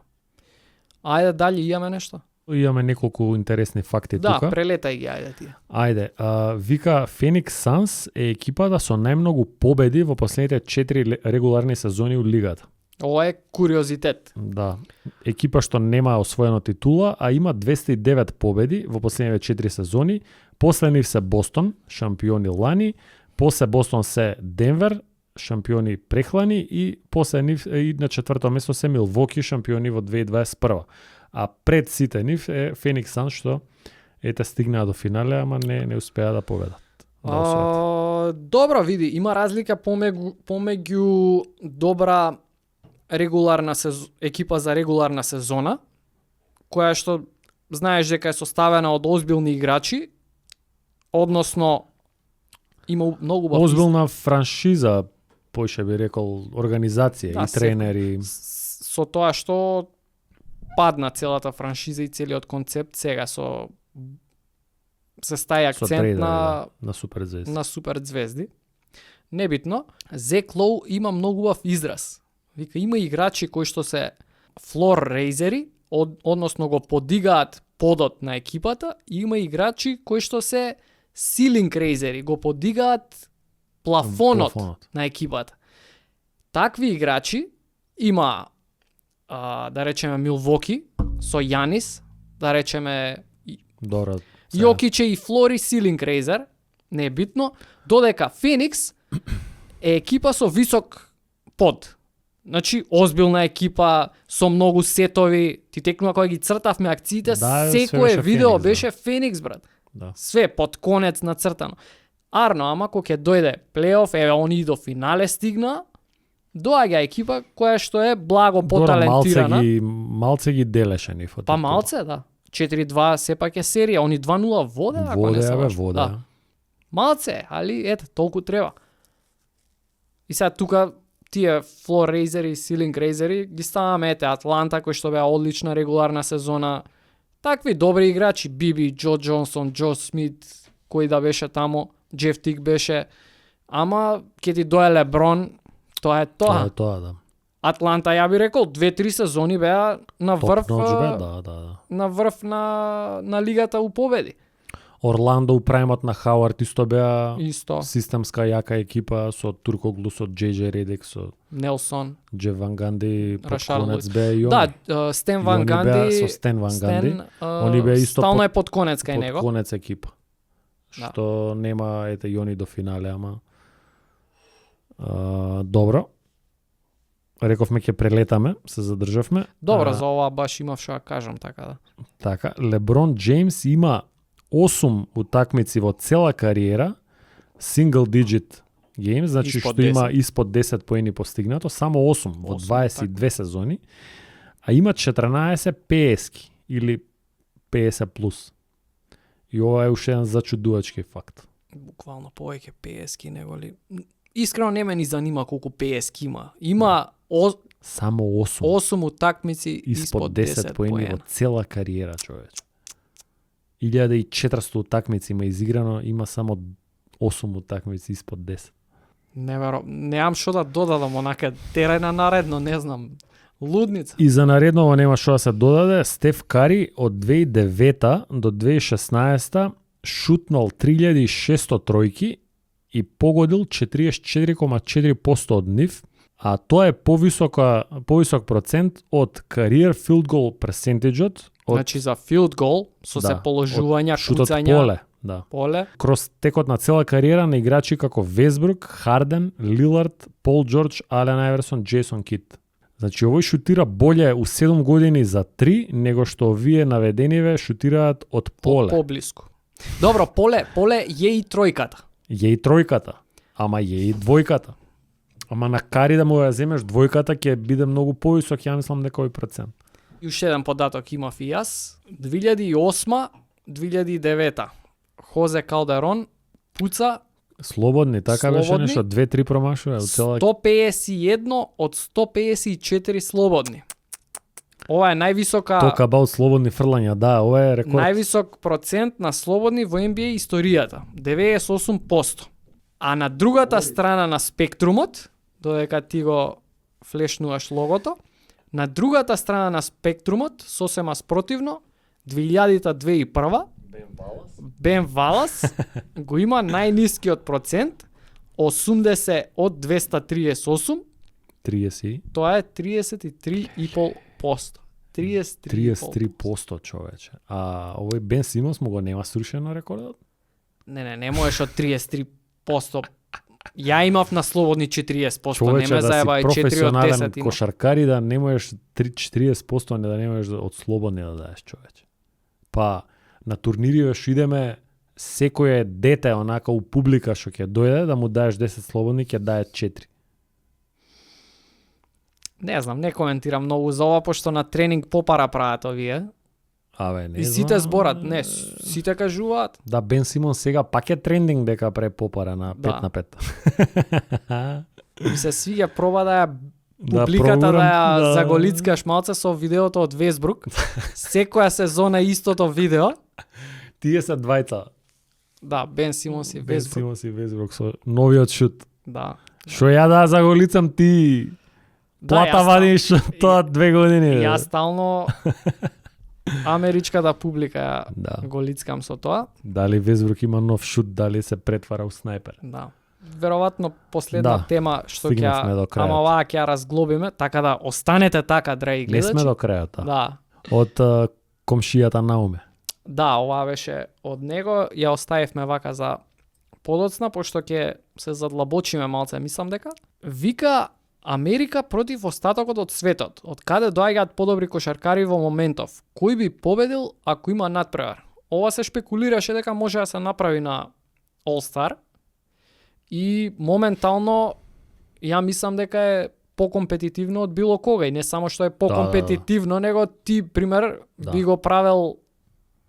Ајде дали имаме нешто? Имаме неколку интересни факти Да, тука. прелетај ги, ајде ти. Ајде, вика Феникс Санс е екипата со најмногу победи во последните 4 регуларни сезони у лигата. Ова е куриозитет. Да. Екипа што нема освоено титула, а има 209 победи во последните 4 сезони. После нив се Бостон, шампиони лани, после Бостон се Денвер, шампиони прехлани и после нив и на четврто место се Милвоки, шампиони во 2021. А пред сите нив е Феникс Санс што ете стигнаа до финале, ама не успеа да победат. Добро, види, има разлика помеѓу добра регуларна екипа за регуларна сезона, која што знаеш дека е составена од озбилни играчи, односно има многу озбилна франшиза, поише би рекол, организација и тренери. Со тоа што падна целата франшиза и целиот концепт сега се стави акцент на суперзвезди. На суперзвезди. Небитно, Зек Лоу има многу убав израз. Вика, има играчи кои што се флор рейзери, односно го подигаат подот на екипата, и има играчи кои што се силинг рейзери, го подигаат плафонот на екипата. Такви играчи има да речеме Милвоки со Јанис, да речеме Јокич и Флори силинг рейзер, не е битно, додека Феникс е екипа со висок под. Значи, озбилна екипа, со многу сетови, ти текнува кога ги цртавме акциите, секое видео Феникс, беше Феникс, брат. Да. Све под конец нацртано. Арно, ама кога ќе дојде плейоф, они до финале стигна, доаѓа екипа која што е благо поталентирана. Малце ги делеше нив. Па малце, да. 4-2 сепак е серија, они 2-0 воде, ако не се лажам. Да. Малце, али ете, толку треба. И сега тука тие флор рейзери, силинг рейзери ги ставаме, ете, Атланта кој што беа одлична регуларна сезона. Такви добри играчи, Биби, Джо Джонсон, Джо Смит, кој да беше тамо, Джеф Тик беше. Ама ќе ти дое Леброн, тоа е тоа. Тоа е тоа, да. Атланта, ја би рекол, 2-3 сезони беа на врв, да. На врв на лигата у победи. Орландо у праймот на Хауард исто беа исто. Системска јака екипа со Туркоглу, со Джејджеј Редик, со Нелсон, Джеф Ван Ганди, под конец беа и они. Да, Стен Ван Ганди, со Стен Ван Ганди. Они беа исто стално е под конец кај него. Под конец екипа. Што нема ете и они до финале, ама добро. Рековме ќе прелетаме, се задржавме. Добро, за ова баш имав што да кажам, така да. Така, Леброн Джеймс има 8 утакмици во цела кариера, single digit games, значи што има испод 10 поени постигнато, само 8 во 22 сезони, а има 14 PS-ки или PS+. И ова е уште еден зачудувачки факт. Буквално повеќе PS-ки него ли? Искрено не ме ни занима колку PS-ки има. Има само 8 утакмици испод 10 поени во цела кариера, човече. 1400 утакмици има изиграно, има само 8 утакмици испод 10. Немам што да додадам, онака терена наредно, не знам. Лудница. И за наредново нема што да се додаде. Стеф Кари од 2009 до 2016 шутнал 3600 тројки и погодил 44,4% од нив, а тоа е повисок процент од career field goal percentage-от. Значи за field goal со се положувања, куцања, поле, да. Поле. Кроз текот на цела кариера на играчи како Весбрук, Харден, Лилард, Пол Џорџ, Ален Айверсон, Джейсон Кит. Значи овој шутира боле у 7 години за 3 него што овие наведениве шутираат од поле. Поблиску. Добро, поле е и тројката. Е и тројката, ама е и двојката. Ама на Кари да му ја земеш двојката ќе биде многу повисок, ја мислам дека овој процент. И уште еден податок имав и јас. 2008-2009 Хозе Калдерон пуца слободни, така беше нешто 2-3 промашува од цела 151 од 154 слободни. Ова е највисока Тока баут слободни фрлања, да, ова е рекорд. Највисок процент на слободни во NBA историјата, 98%. А на другата страна на спектрумот, додека ти го флешнуваш логото, на другата страна на спектрумот, сосема спротивно, 2000-та 2001 Бен Валас го има најнискиот процент 80 од 238, 30. тоа е 33,5%. 33% човече. А овој Бен Симонс му го нема срушено рекордот? Не можеш од 33%. Ја имав на слободни 40%, човече, не ме заебај 4 од 10 професионален има. кошаркари да не можеш 40%, не да не можеш од слободни да даеш човече. Па на турнири што идеме, секој дете онака у публика што ќе дојде да му даеш 10 слободни, ќе дае 4. Не знам, не коментирам многу за ова, пошто на тренинг попара прават овие. Абе, не И сите знам. зборат, не, сите кажуваат. Да, Бен Симон сега пак е трендинг дека пре попара на 5 Да. на 5. Ми се свиѓа проба да ја Да, публиката да пробурам, ја да. заголицкаш малце со видеото од Весбрук. Секоја сезона истото видео. Тие се двајца. Да, Бен Симонс и Бен Весбрук. Симонс и Весбрук со новиот шут. Да. Што ја да заголицам ти? Плата јас вадиш тоа 2 години. бе. Јас стално америчката публика ја Да. голицкам со тоа. Дали Весбрук има нов шут, дали се претвара у снајпер. Да. Веројатно последна Да, тема што стигнавме до ќе крајот. ама оваа ќе ја разглобиме, така да останете така, драги Не гледачи. сме до крајот. Да. Од комшијата Науме. Да, ова беше од него, ја оставивме вака за подоцна, пошто ќе се задлабочиме малце, мислам дека. Вика Америка против остатокот од светот. Од каде доаѓаат подобри кошаркари во моментов? Кој би победил ако има надпревар? Ова се шпекулираше дека може да се направи на All Star. И моментално ја мислам дека е покомпетитивно од било кога, и не само што е покомпетитивно, него ти пример Да. би го правел.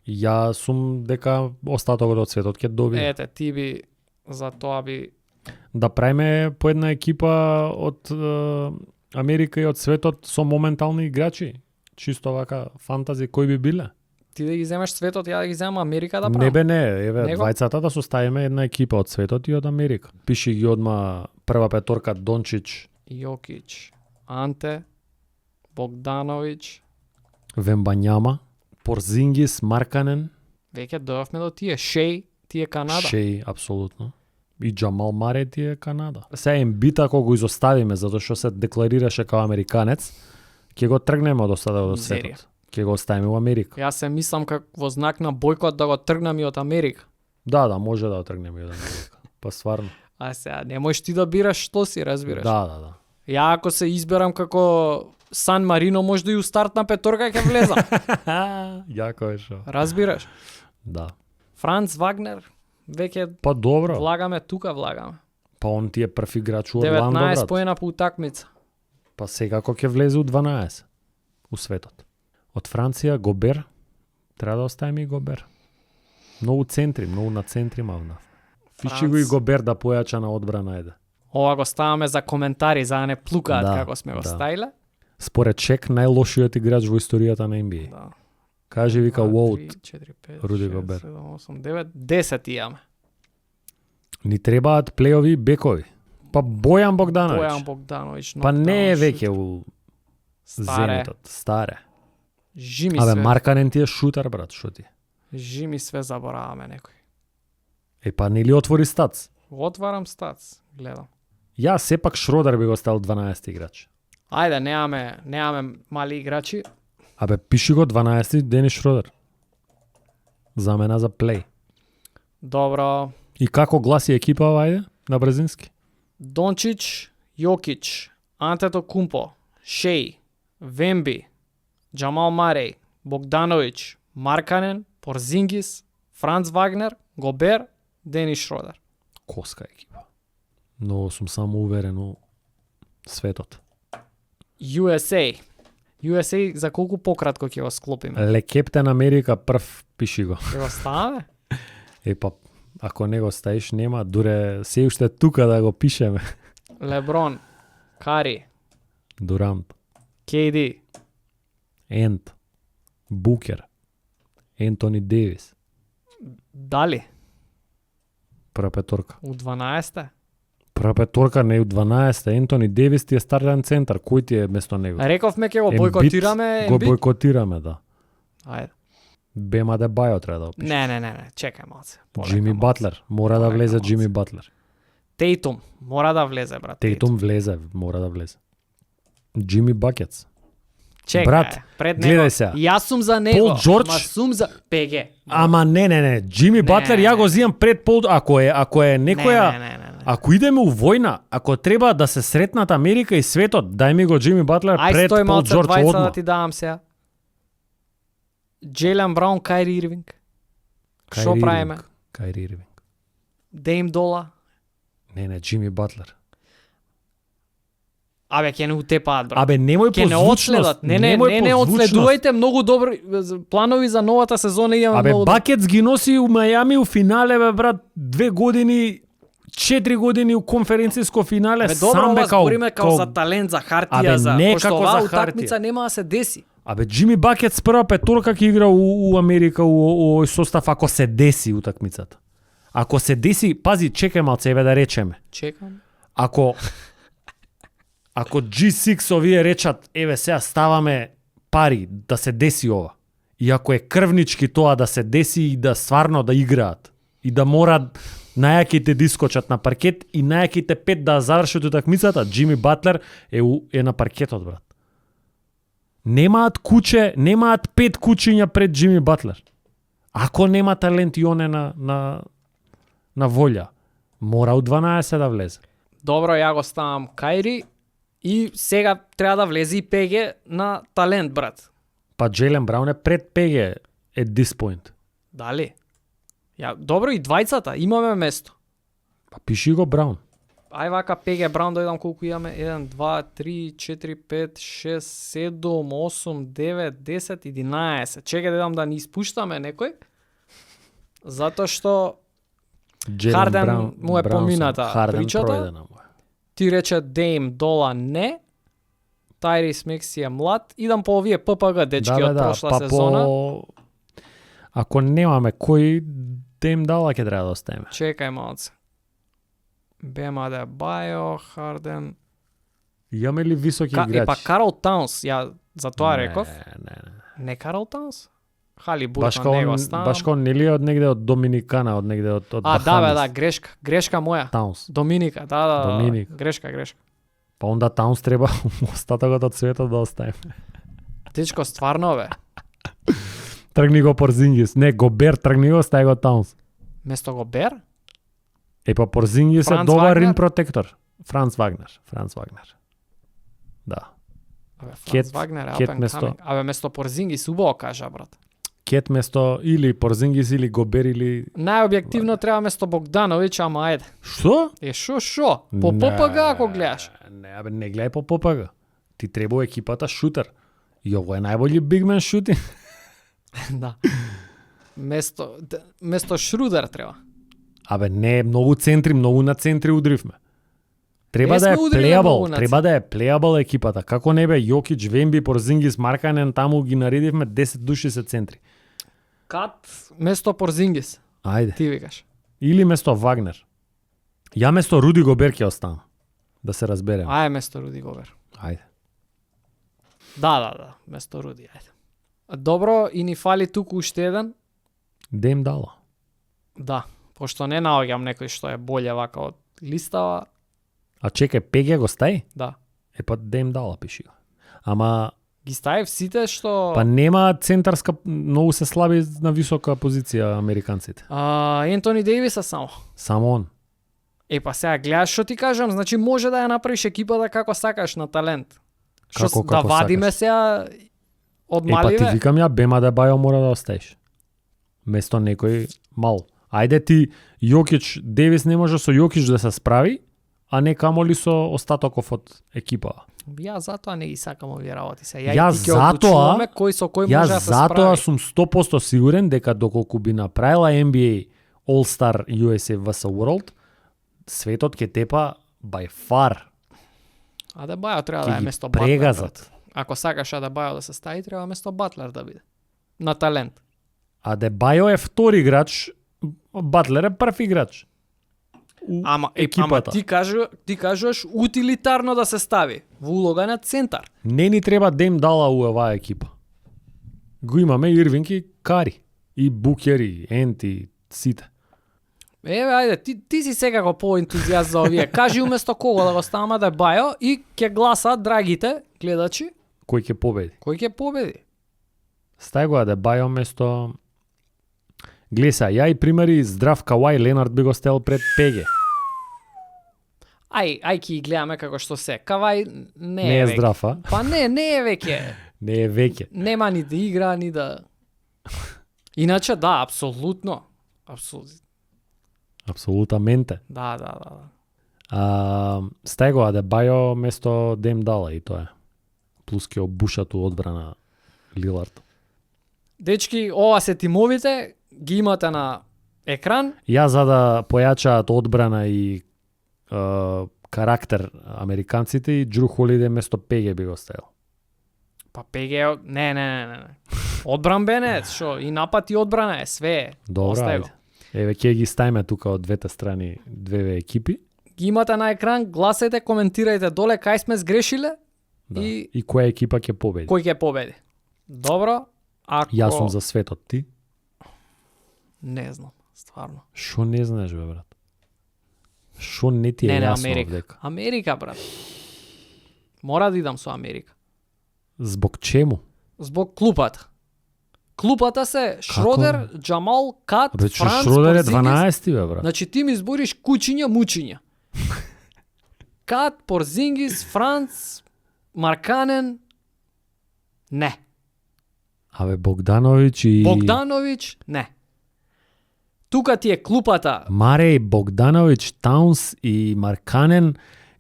Ја сум дека остатокот од светот ќе добие. Ете, ти би за тоа би Да правиме по една екипа од Америка и од светот со моментални играчи. Чисто вака фантази кои би биле. ти да ги земеш светот, ја да ги земам Америка да правам. Не бе не, еве Него? двајцата да составиме една екипа од светот и од Америка. Пиши ги одма прва петорка Дончич, Јокич, Анте, Богдановиќ, Вембањама, Порзингис, Марканен, веќе дојавме до тие, Шеј, тие Канада. Шеј апсолутно. И Джамал Маре ти е Канада. Се Ембита кога го изоставиме затоа што се декларираше како американец, ќе го тргнеме од остатокот од Мизерија. светот. Ќе го оставиме во Америка. Јас се мислам како во знак на бојкот да го тргнам и од Америка. Да, може да го тргнеме и од Америка. Па стварно. А сега, не можеш ти да бираш што си, разбираш. Да. Ја ако се изберам како Сан Марино, може да и у стартна петорка ќе влезам. Јако е шо. Разбираш. Да. Франц Вагнер, веќе Па добро. влагаме тука, влагаме. Па он ти е прв играч у Орландо, 19 брат. поена по утакмица. Па секако ќе влезе у 12 у светот. Од Франција Гобер, треба да оставиме и Гобер. Многу центри, многу на центри мавна. Фиши го и Гобер да појача на одбрана еде. Ова го ставаме за коментари, за да не плукаат Да, како сме го да. стаиле. Според Шек најлошиот играч во историјата на NBA. Да. Кажи вика 2, Уолт. 3, 4, 5, Руди 6, Гобер. 7, 8, 9, 10 имаме. Ни требаат плейови бекови. Па Бојан Богдановиќ. Бојан Богдановиќ. Па не е нокдаун веќе шут. у Старе. Зенитот. Старе. Жими Абе, све. Марканен ти е шутар, брат, шо ти? Жими све забораваме некој. Е, па нели отвори стац? Отварам стац, гледам. Ја сепак Шродер би го ставил 12 играч. Ајде, немаме мали играчи. Абе, пиши го 12 Денис Шродер. Замена за плей. Добро. И како гласи екипа ајде на брзински? Дончич, Јокич, Антето Кумпо, Шеј, Вемби, Джамал Мареј, Богдановиќ, Марканен, Порзингис, Франц Вагнер, Гобер, Денис Шродер. Коска екипа. Но сум само уверен у светот. USA. USA за колку пократко ќе го склопиме? Ле Кептен Америка прв пиши го. Ќе го ставаме? Е па ако не го ставиш нема, дуре се уште тука да го пишеме. Леброн, Кари, Дурант, KD, Ент, Букер, Ентони Девис, дали прва петорка. у 12-те? Прва петорка не у 12, Ентони Девис ти е стартен центар, кој ти е место него? Рековме ќе го Ембит бойкотираме Го Ембит. бойкотираме, да. Ајде. Бема Дебајо треба да опишеш. Не, чекај малце. Джими Батлер, мора да влезе Джими Батлер. Тейтум, мора да влезе, брат. Тейтум влезе, мора да влезе. Джими Бакетс. Чекај, брат, пред него. гледај сега. Јас сум за него. Пол Джордж. Ма сум за ПГ. Ама не. Джими Батлер ја го зимам пред Пол. Ако е некоја, Не. ако идеме у војна, ако треба да се сретнат Америка и светот, дај ми го Джими Батлер пред стој Пол малце Джордж двајца одма. да ти давам сега. Джейлен Браун, Кайри Ирвинг. Шо правиме? Кайри Ирвинг. Дейм Дола. Не, Джими Батлер. Абе, ќе не утепаат, брат. Абе, немој Ќе не позвучност. одследат. Не, одследувајте многу добри планови за новата сезона имаме Абе, многу. Бакетс ги носи у Мајами у финале, бе, брат, 2 години, 4 години у конференциско финале, Абе, добро, сам бе ова збориме као за талент, за хартија, Абе, за не пошто како оваа за утакмица хартија. нема да се деси. Абе, Джими Бакетс прва петорка ќе игра у Америка у овој состав ако се деси утакмицата. Ако се деси, пази, чекај малце, еве да речеме. Чекам. Ако G6 овие речат, еве сега ставаме пари да се деси ова. И ако е крвнички тоа да се деси и да стварно да играат и да морат најаките да искочат на паркет и најаките 5 да завршат утакмицата, Джими Батлер е на паркетот, брат. Немаат 5 кучиња пред Джими Батлер. Ако нема талент и оне на волја, мора у 12 да влезе. Добро, ја го ставам Кайри и сега треба да влезе и ПГ на талент, брат. Па Джейлен Браун е пред ПГ at this point. Дали? Добро, и двајцата, имаме место. Па пиши го Браун. Ај вака ПГ Браун да видам колку имаме. 1, 2, 3, 4, 5, 6, 7, 8, 9, 10, 11. Чекај да видам да не испуштаме некој. Затоа што Харден му е помината причата. Ти рече Дейм Дола не. Тайрис Мекси е млад. Идам по овие ППГ дечки од прошла сезона. Ако немаме кој, Дейм Дола ќе треба да оставиме. Чекај малце. Бема Дебајо, Харден. Имаме ли високи играчи? Па Карл Таунс, ја за тоа реков. Не Карл Таунс? Хали Буртон него ставам. Баш кон нели од негде од Доминикана, од негде од Бахамис. Да, грешка моја. Таунс. Доминика, да. Доминик. Грешка. Па онда Таунс треба остатокот од светот да оставиме. Дечко, стварно бе. Тргни го Порзингис. Не, Гобер тргни го, стај го Таунс. Место Гобер? Па Порзингис е добар рин протектор. Франц Вагнер. Да. Франц Вагнер, место Порзингис убаво кажа, брат. Кет место или Порзингис или Гобер или... Најобјективно треба место Богдановиќ, ама ајде. Што? Шо? По ППГ ако гледаш. Не гледај по ППГ. Ти треба екипата шутер. И ово е најбољи бигмен шутинг. Да. Место Шрудер треба. Не, многу центри, многу на центри удривме. Треба да е плејабл екипата. Како не бе Јокич, Вемби, Порзингис, Марканен, таму ги наредивме 10 души се центри. Кат место Порзингис. Ајде. Ти викаш. Или место Вагнер. Ја место Руди Гобер ќе останам. Да се разбереме. Ајде место Руди Гобер. Ајде. Да, место Руди, ајде. Добро, и ни фали туку уште еден. Дейм Дола. Да, пошто не наоѓам некој што е боле вака од листава. А чекај, ПГ го стај? Да. Па Дейм Дола пиши го. Ама ги ставив сите што... Па нема центарска, многу се слаби на висока позиција американците. Ентони Дејвис само. Само он. Па сега гледаш што ти кажам, значи може да ја направиш екипата како сакаш на талент. Како да вадиме сега од маливе. Па ти викам ја, Бема Дебајо мора да оставиш. Место некој мал. Ајде ти Јокич, Девис не може со Јокич да се справи, а не камоли со остатоков од екипа. Ја затоа не ги сакам овие работи се. Ја затоа кој со кој може да се справи. Затоа сум 100% сигурен дека доколку би направила NBA All-Star USA vs World, светот ќе тепа by far. Адебајо треба да е место Батлер. Ако сакаш Адебајо да се стави, треба место Батлер да биде. На талент. Адебајо е втори играч, Батлер е прв играч. Ама ти кажуваш утилитарно да се стави во улога на центар. Не ни треба Дейм Дола у оваа екипа. Го имаме Ирвинг и Кари. И Букер, и Ент, и сите. Еве, ајде, ти си секако поентузијаст за овие. Кажи уместо кого да го ставаме да е Бајо и ќе гласаат драгите гледачи. Кој ќе победи? Кој ќе победи? Стај го да Бајо место... Глеса, ја и примери здрав Кавај Ленард би го стел пред ПГ. Ај ќе гледаме како што се. Кавај Не е здрав, а? Па не е веќе. Не е веќе. Нема ни да игра, ни да... Иначе да, апсолутно. Апсолутаменте. Да. Стај го да Бајо место Дем Дала и тоа е. Плюс ке обушату одбрана Лилард. Дечки, ова се тимовите, ги имате на екран. Ја за да појачаат одбрана и карактер американците и Џру Холидеј место ПГ би го ставил. Па ПГ, не. Одбранбен е, шо, и напад и одбрана е, све е. Добро, ајде. Еве, ќе ги ставиме тука од двете страни, две екипи. Ги имате на екран, гласајте, коментирајте доле кај сме сгрешиле и која екипа ќе победи. Кој ќе победи. Добро, ако... Јас сум за светот, ти? Не знам, стварно. Шо не знаеш, бе, брат? Шо не ти е јасно Америка. овдека? Америка, брат. Мора да идам со Америка. Због чему? Због клупата. Клупата се Шродер, Джамал, Кат, Бе, Франц, Шродер е Порзингис. 12, бе, брат. Значи ти ми избориш кучиња, мучиња. Кат, Порзингис, Франц, Марканен. Не. Абе, Богдановиќ и... Богдановиќ, не. Тука ти е клупата. Мареј, Богдановиќ, Таунс и Марканен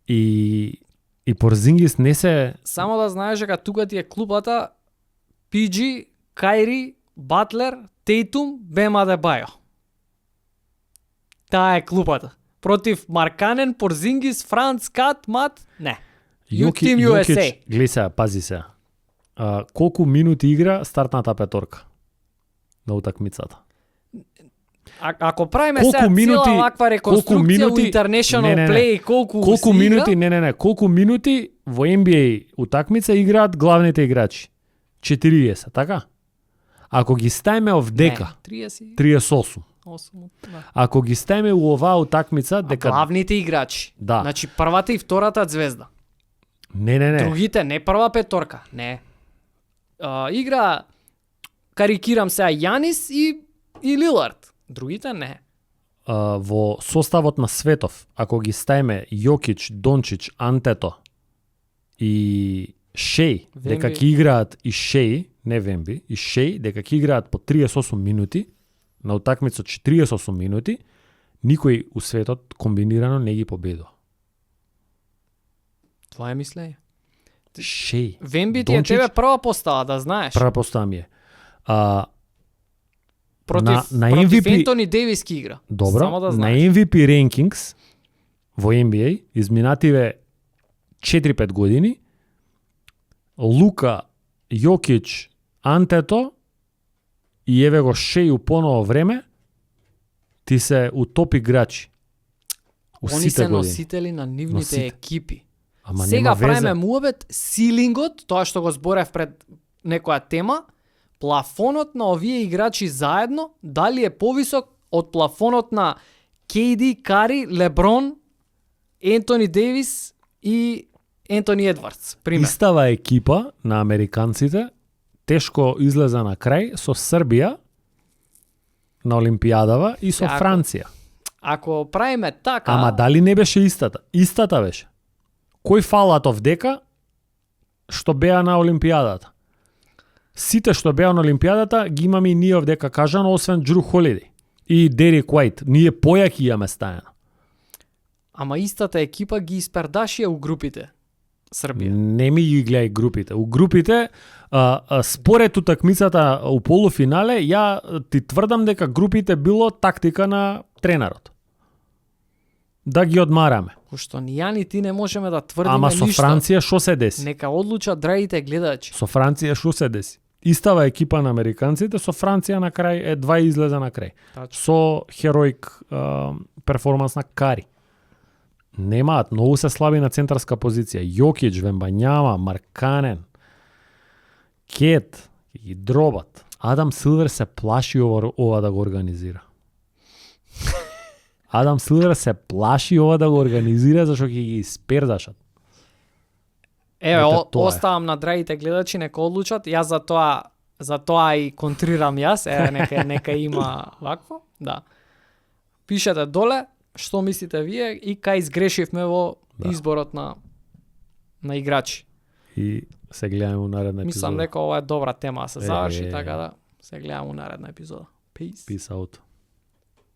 и Порзингис не се... Само да знаеш дека тука ти е клупата PG, Кайри, Батлер, Тейтум, Бем Адебајо. Таа е клупата. Против Марканен, Порзингис, Франц, Кат, Мат, не. Тим USA. Гледа сега, пази се. Колку минути игра стартната петорка на утакмицата? Ако правиме сега цела ваква реконструкција у International Play, колку минути, колку минути во NBA утакмица играат главните играчи? 40, така? Ако ги ставиме овдека, 38. Да. Ако ги ставиме у оваа утакмица, дека главните играчи. Да. Значи првата и втората звезда. Не. Другите не прва петорка, не. Игра, карикирам сега, Јанис и Лилард. Другите не. Во составот на Светов, ако ги ставиме Јокич, Дончич, Антето и Шеј, дека ќе играат и Шеј, не Вемби, и Шеј, дека ќе играат по 38 минути, на утакмица 48 минути, никој у светот комбинирано не ги победува. Тоа е мислење. Шеј. Вемби ти е тебе прва постава, да знаеш. Прва постава ми е. Против MVP... Ентони Дейвис ки игра. Добро, само да знаеш. на MVP rankings во NBA изминативе 4-5 години Лука, Јокич, Антето и еве го Шеј у поново време ти се у топ играчи. Они се носители на нивните екипи. Ама сега правиме муабет, силингот, тоа што го зборев пред некоја тема, плафонот на овие играчи заедно, дали е повисок од плафонот на KD, Кари, Леброн, Ентони Дейвис и Ентони Едвардс, пример. Истава екипа на американците тешко излеза на крај со Србија на Олимпијадава и со Франција. Ако правиме така... Ама дали не беше истата? Истата беше. Кој фалат овдека што беа на Олимпијадата? Сите што беа на Олимпијадата ги имаме и ние овдека кажано, освен Џру Холидеј и Дерик Уајт. Ние појаки имаме стајано. Ама истата екипа ги испердашија у групите. Србија. Не ми ги гледај групите. У групите, според утакмицата у полуфинале, ја ти тврдам дека групите било тактика на тренерот. Да ги одмараме. Што ни ја ни ти не можеме да тврдиме ништо. Ама со Франција шо се деси? Нека одлучат драгите гледачи. Со Франција шо се деси? Истава екипа на американците, со Франција на крај едва излезе на крај. Со хероик перформанс на Кари. Немаат, многу се слаби на центарска позиција. Јокич, Вембањама, Марканен, Кет, И дробат. Адам Силвер се плаши ова да го организира. Адам Силвер се плаши ова да го организира зашто ќе ги испердашат. Еве, оставам на драгите гледачи нека одлучат. Јас за тоа и контрирам јас. Нека има вакво. Да. Пишете доле што мислите вие и кај изгрешивме во изборот на играчи. И се гледаме у наредна епизода. Мислам дека ова е добра тема да се заврши, така да се гледаме у наредна епизода. Peace. Peace out.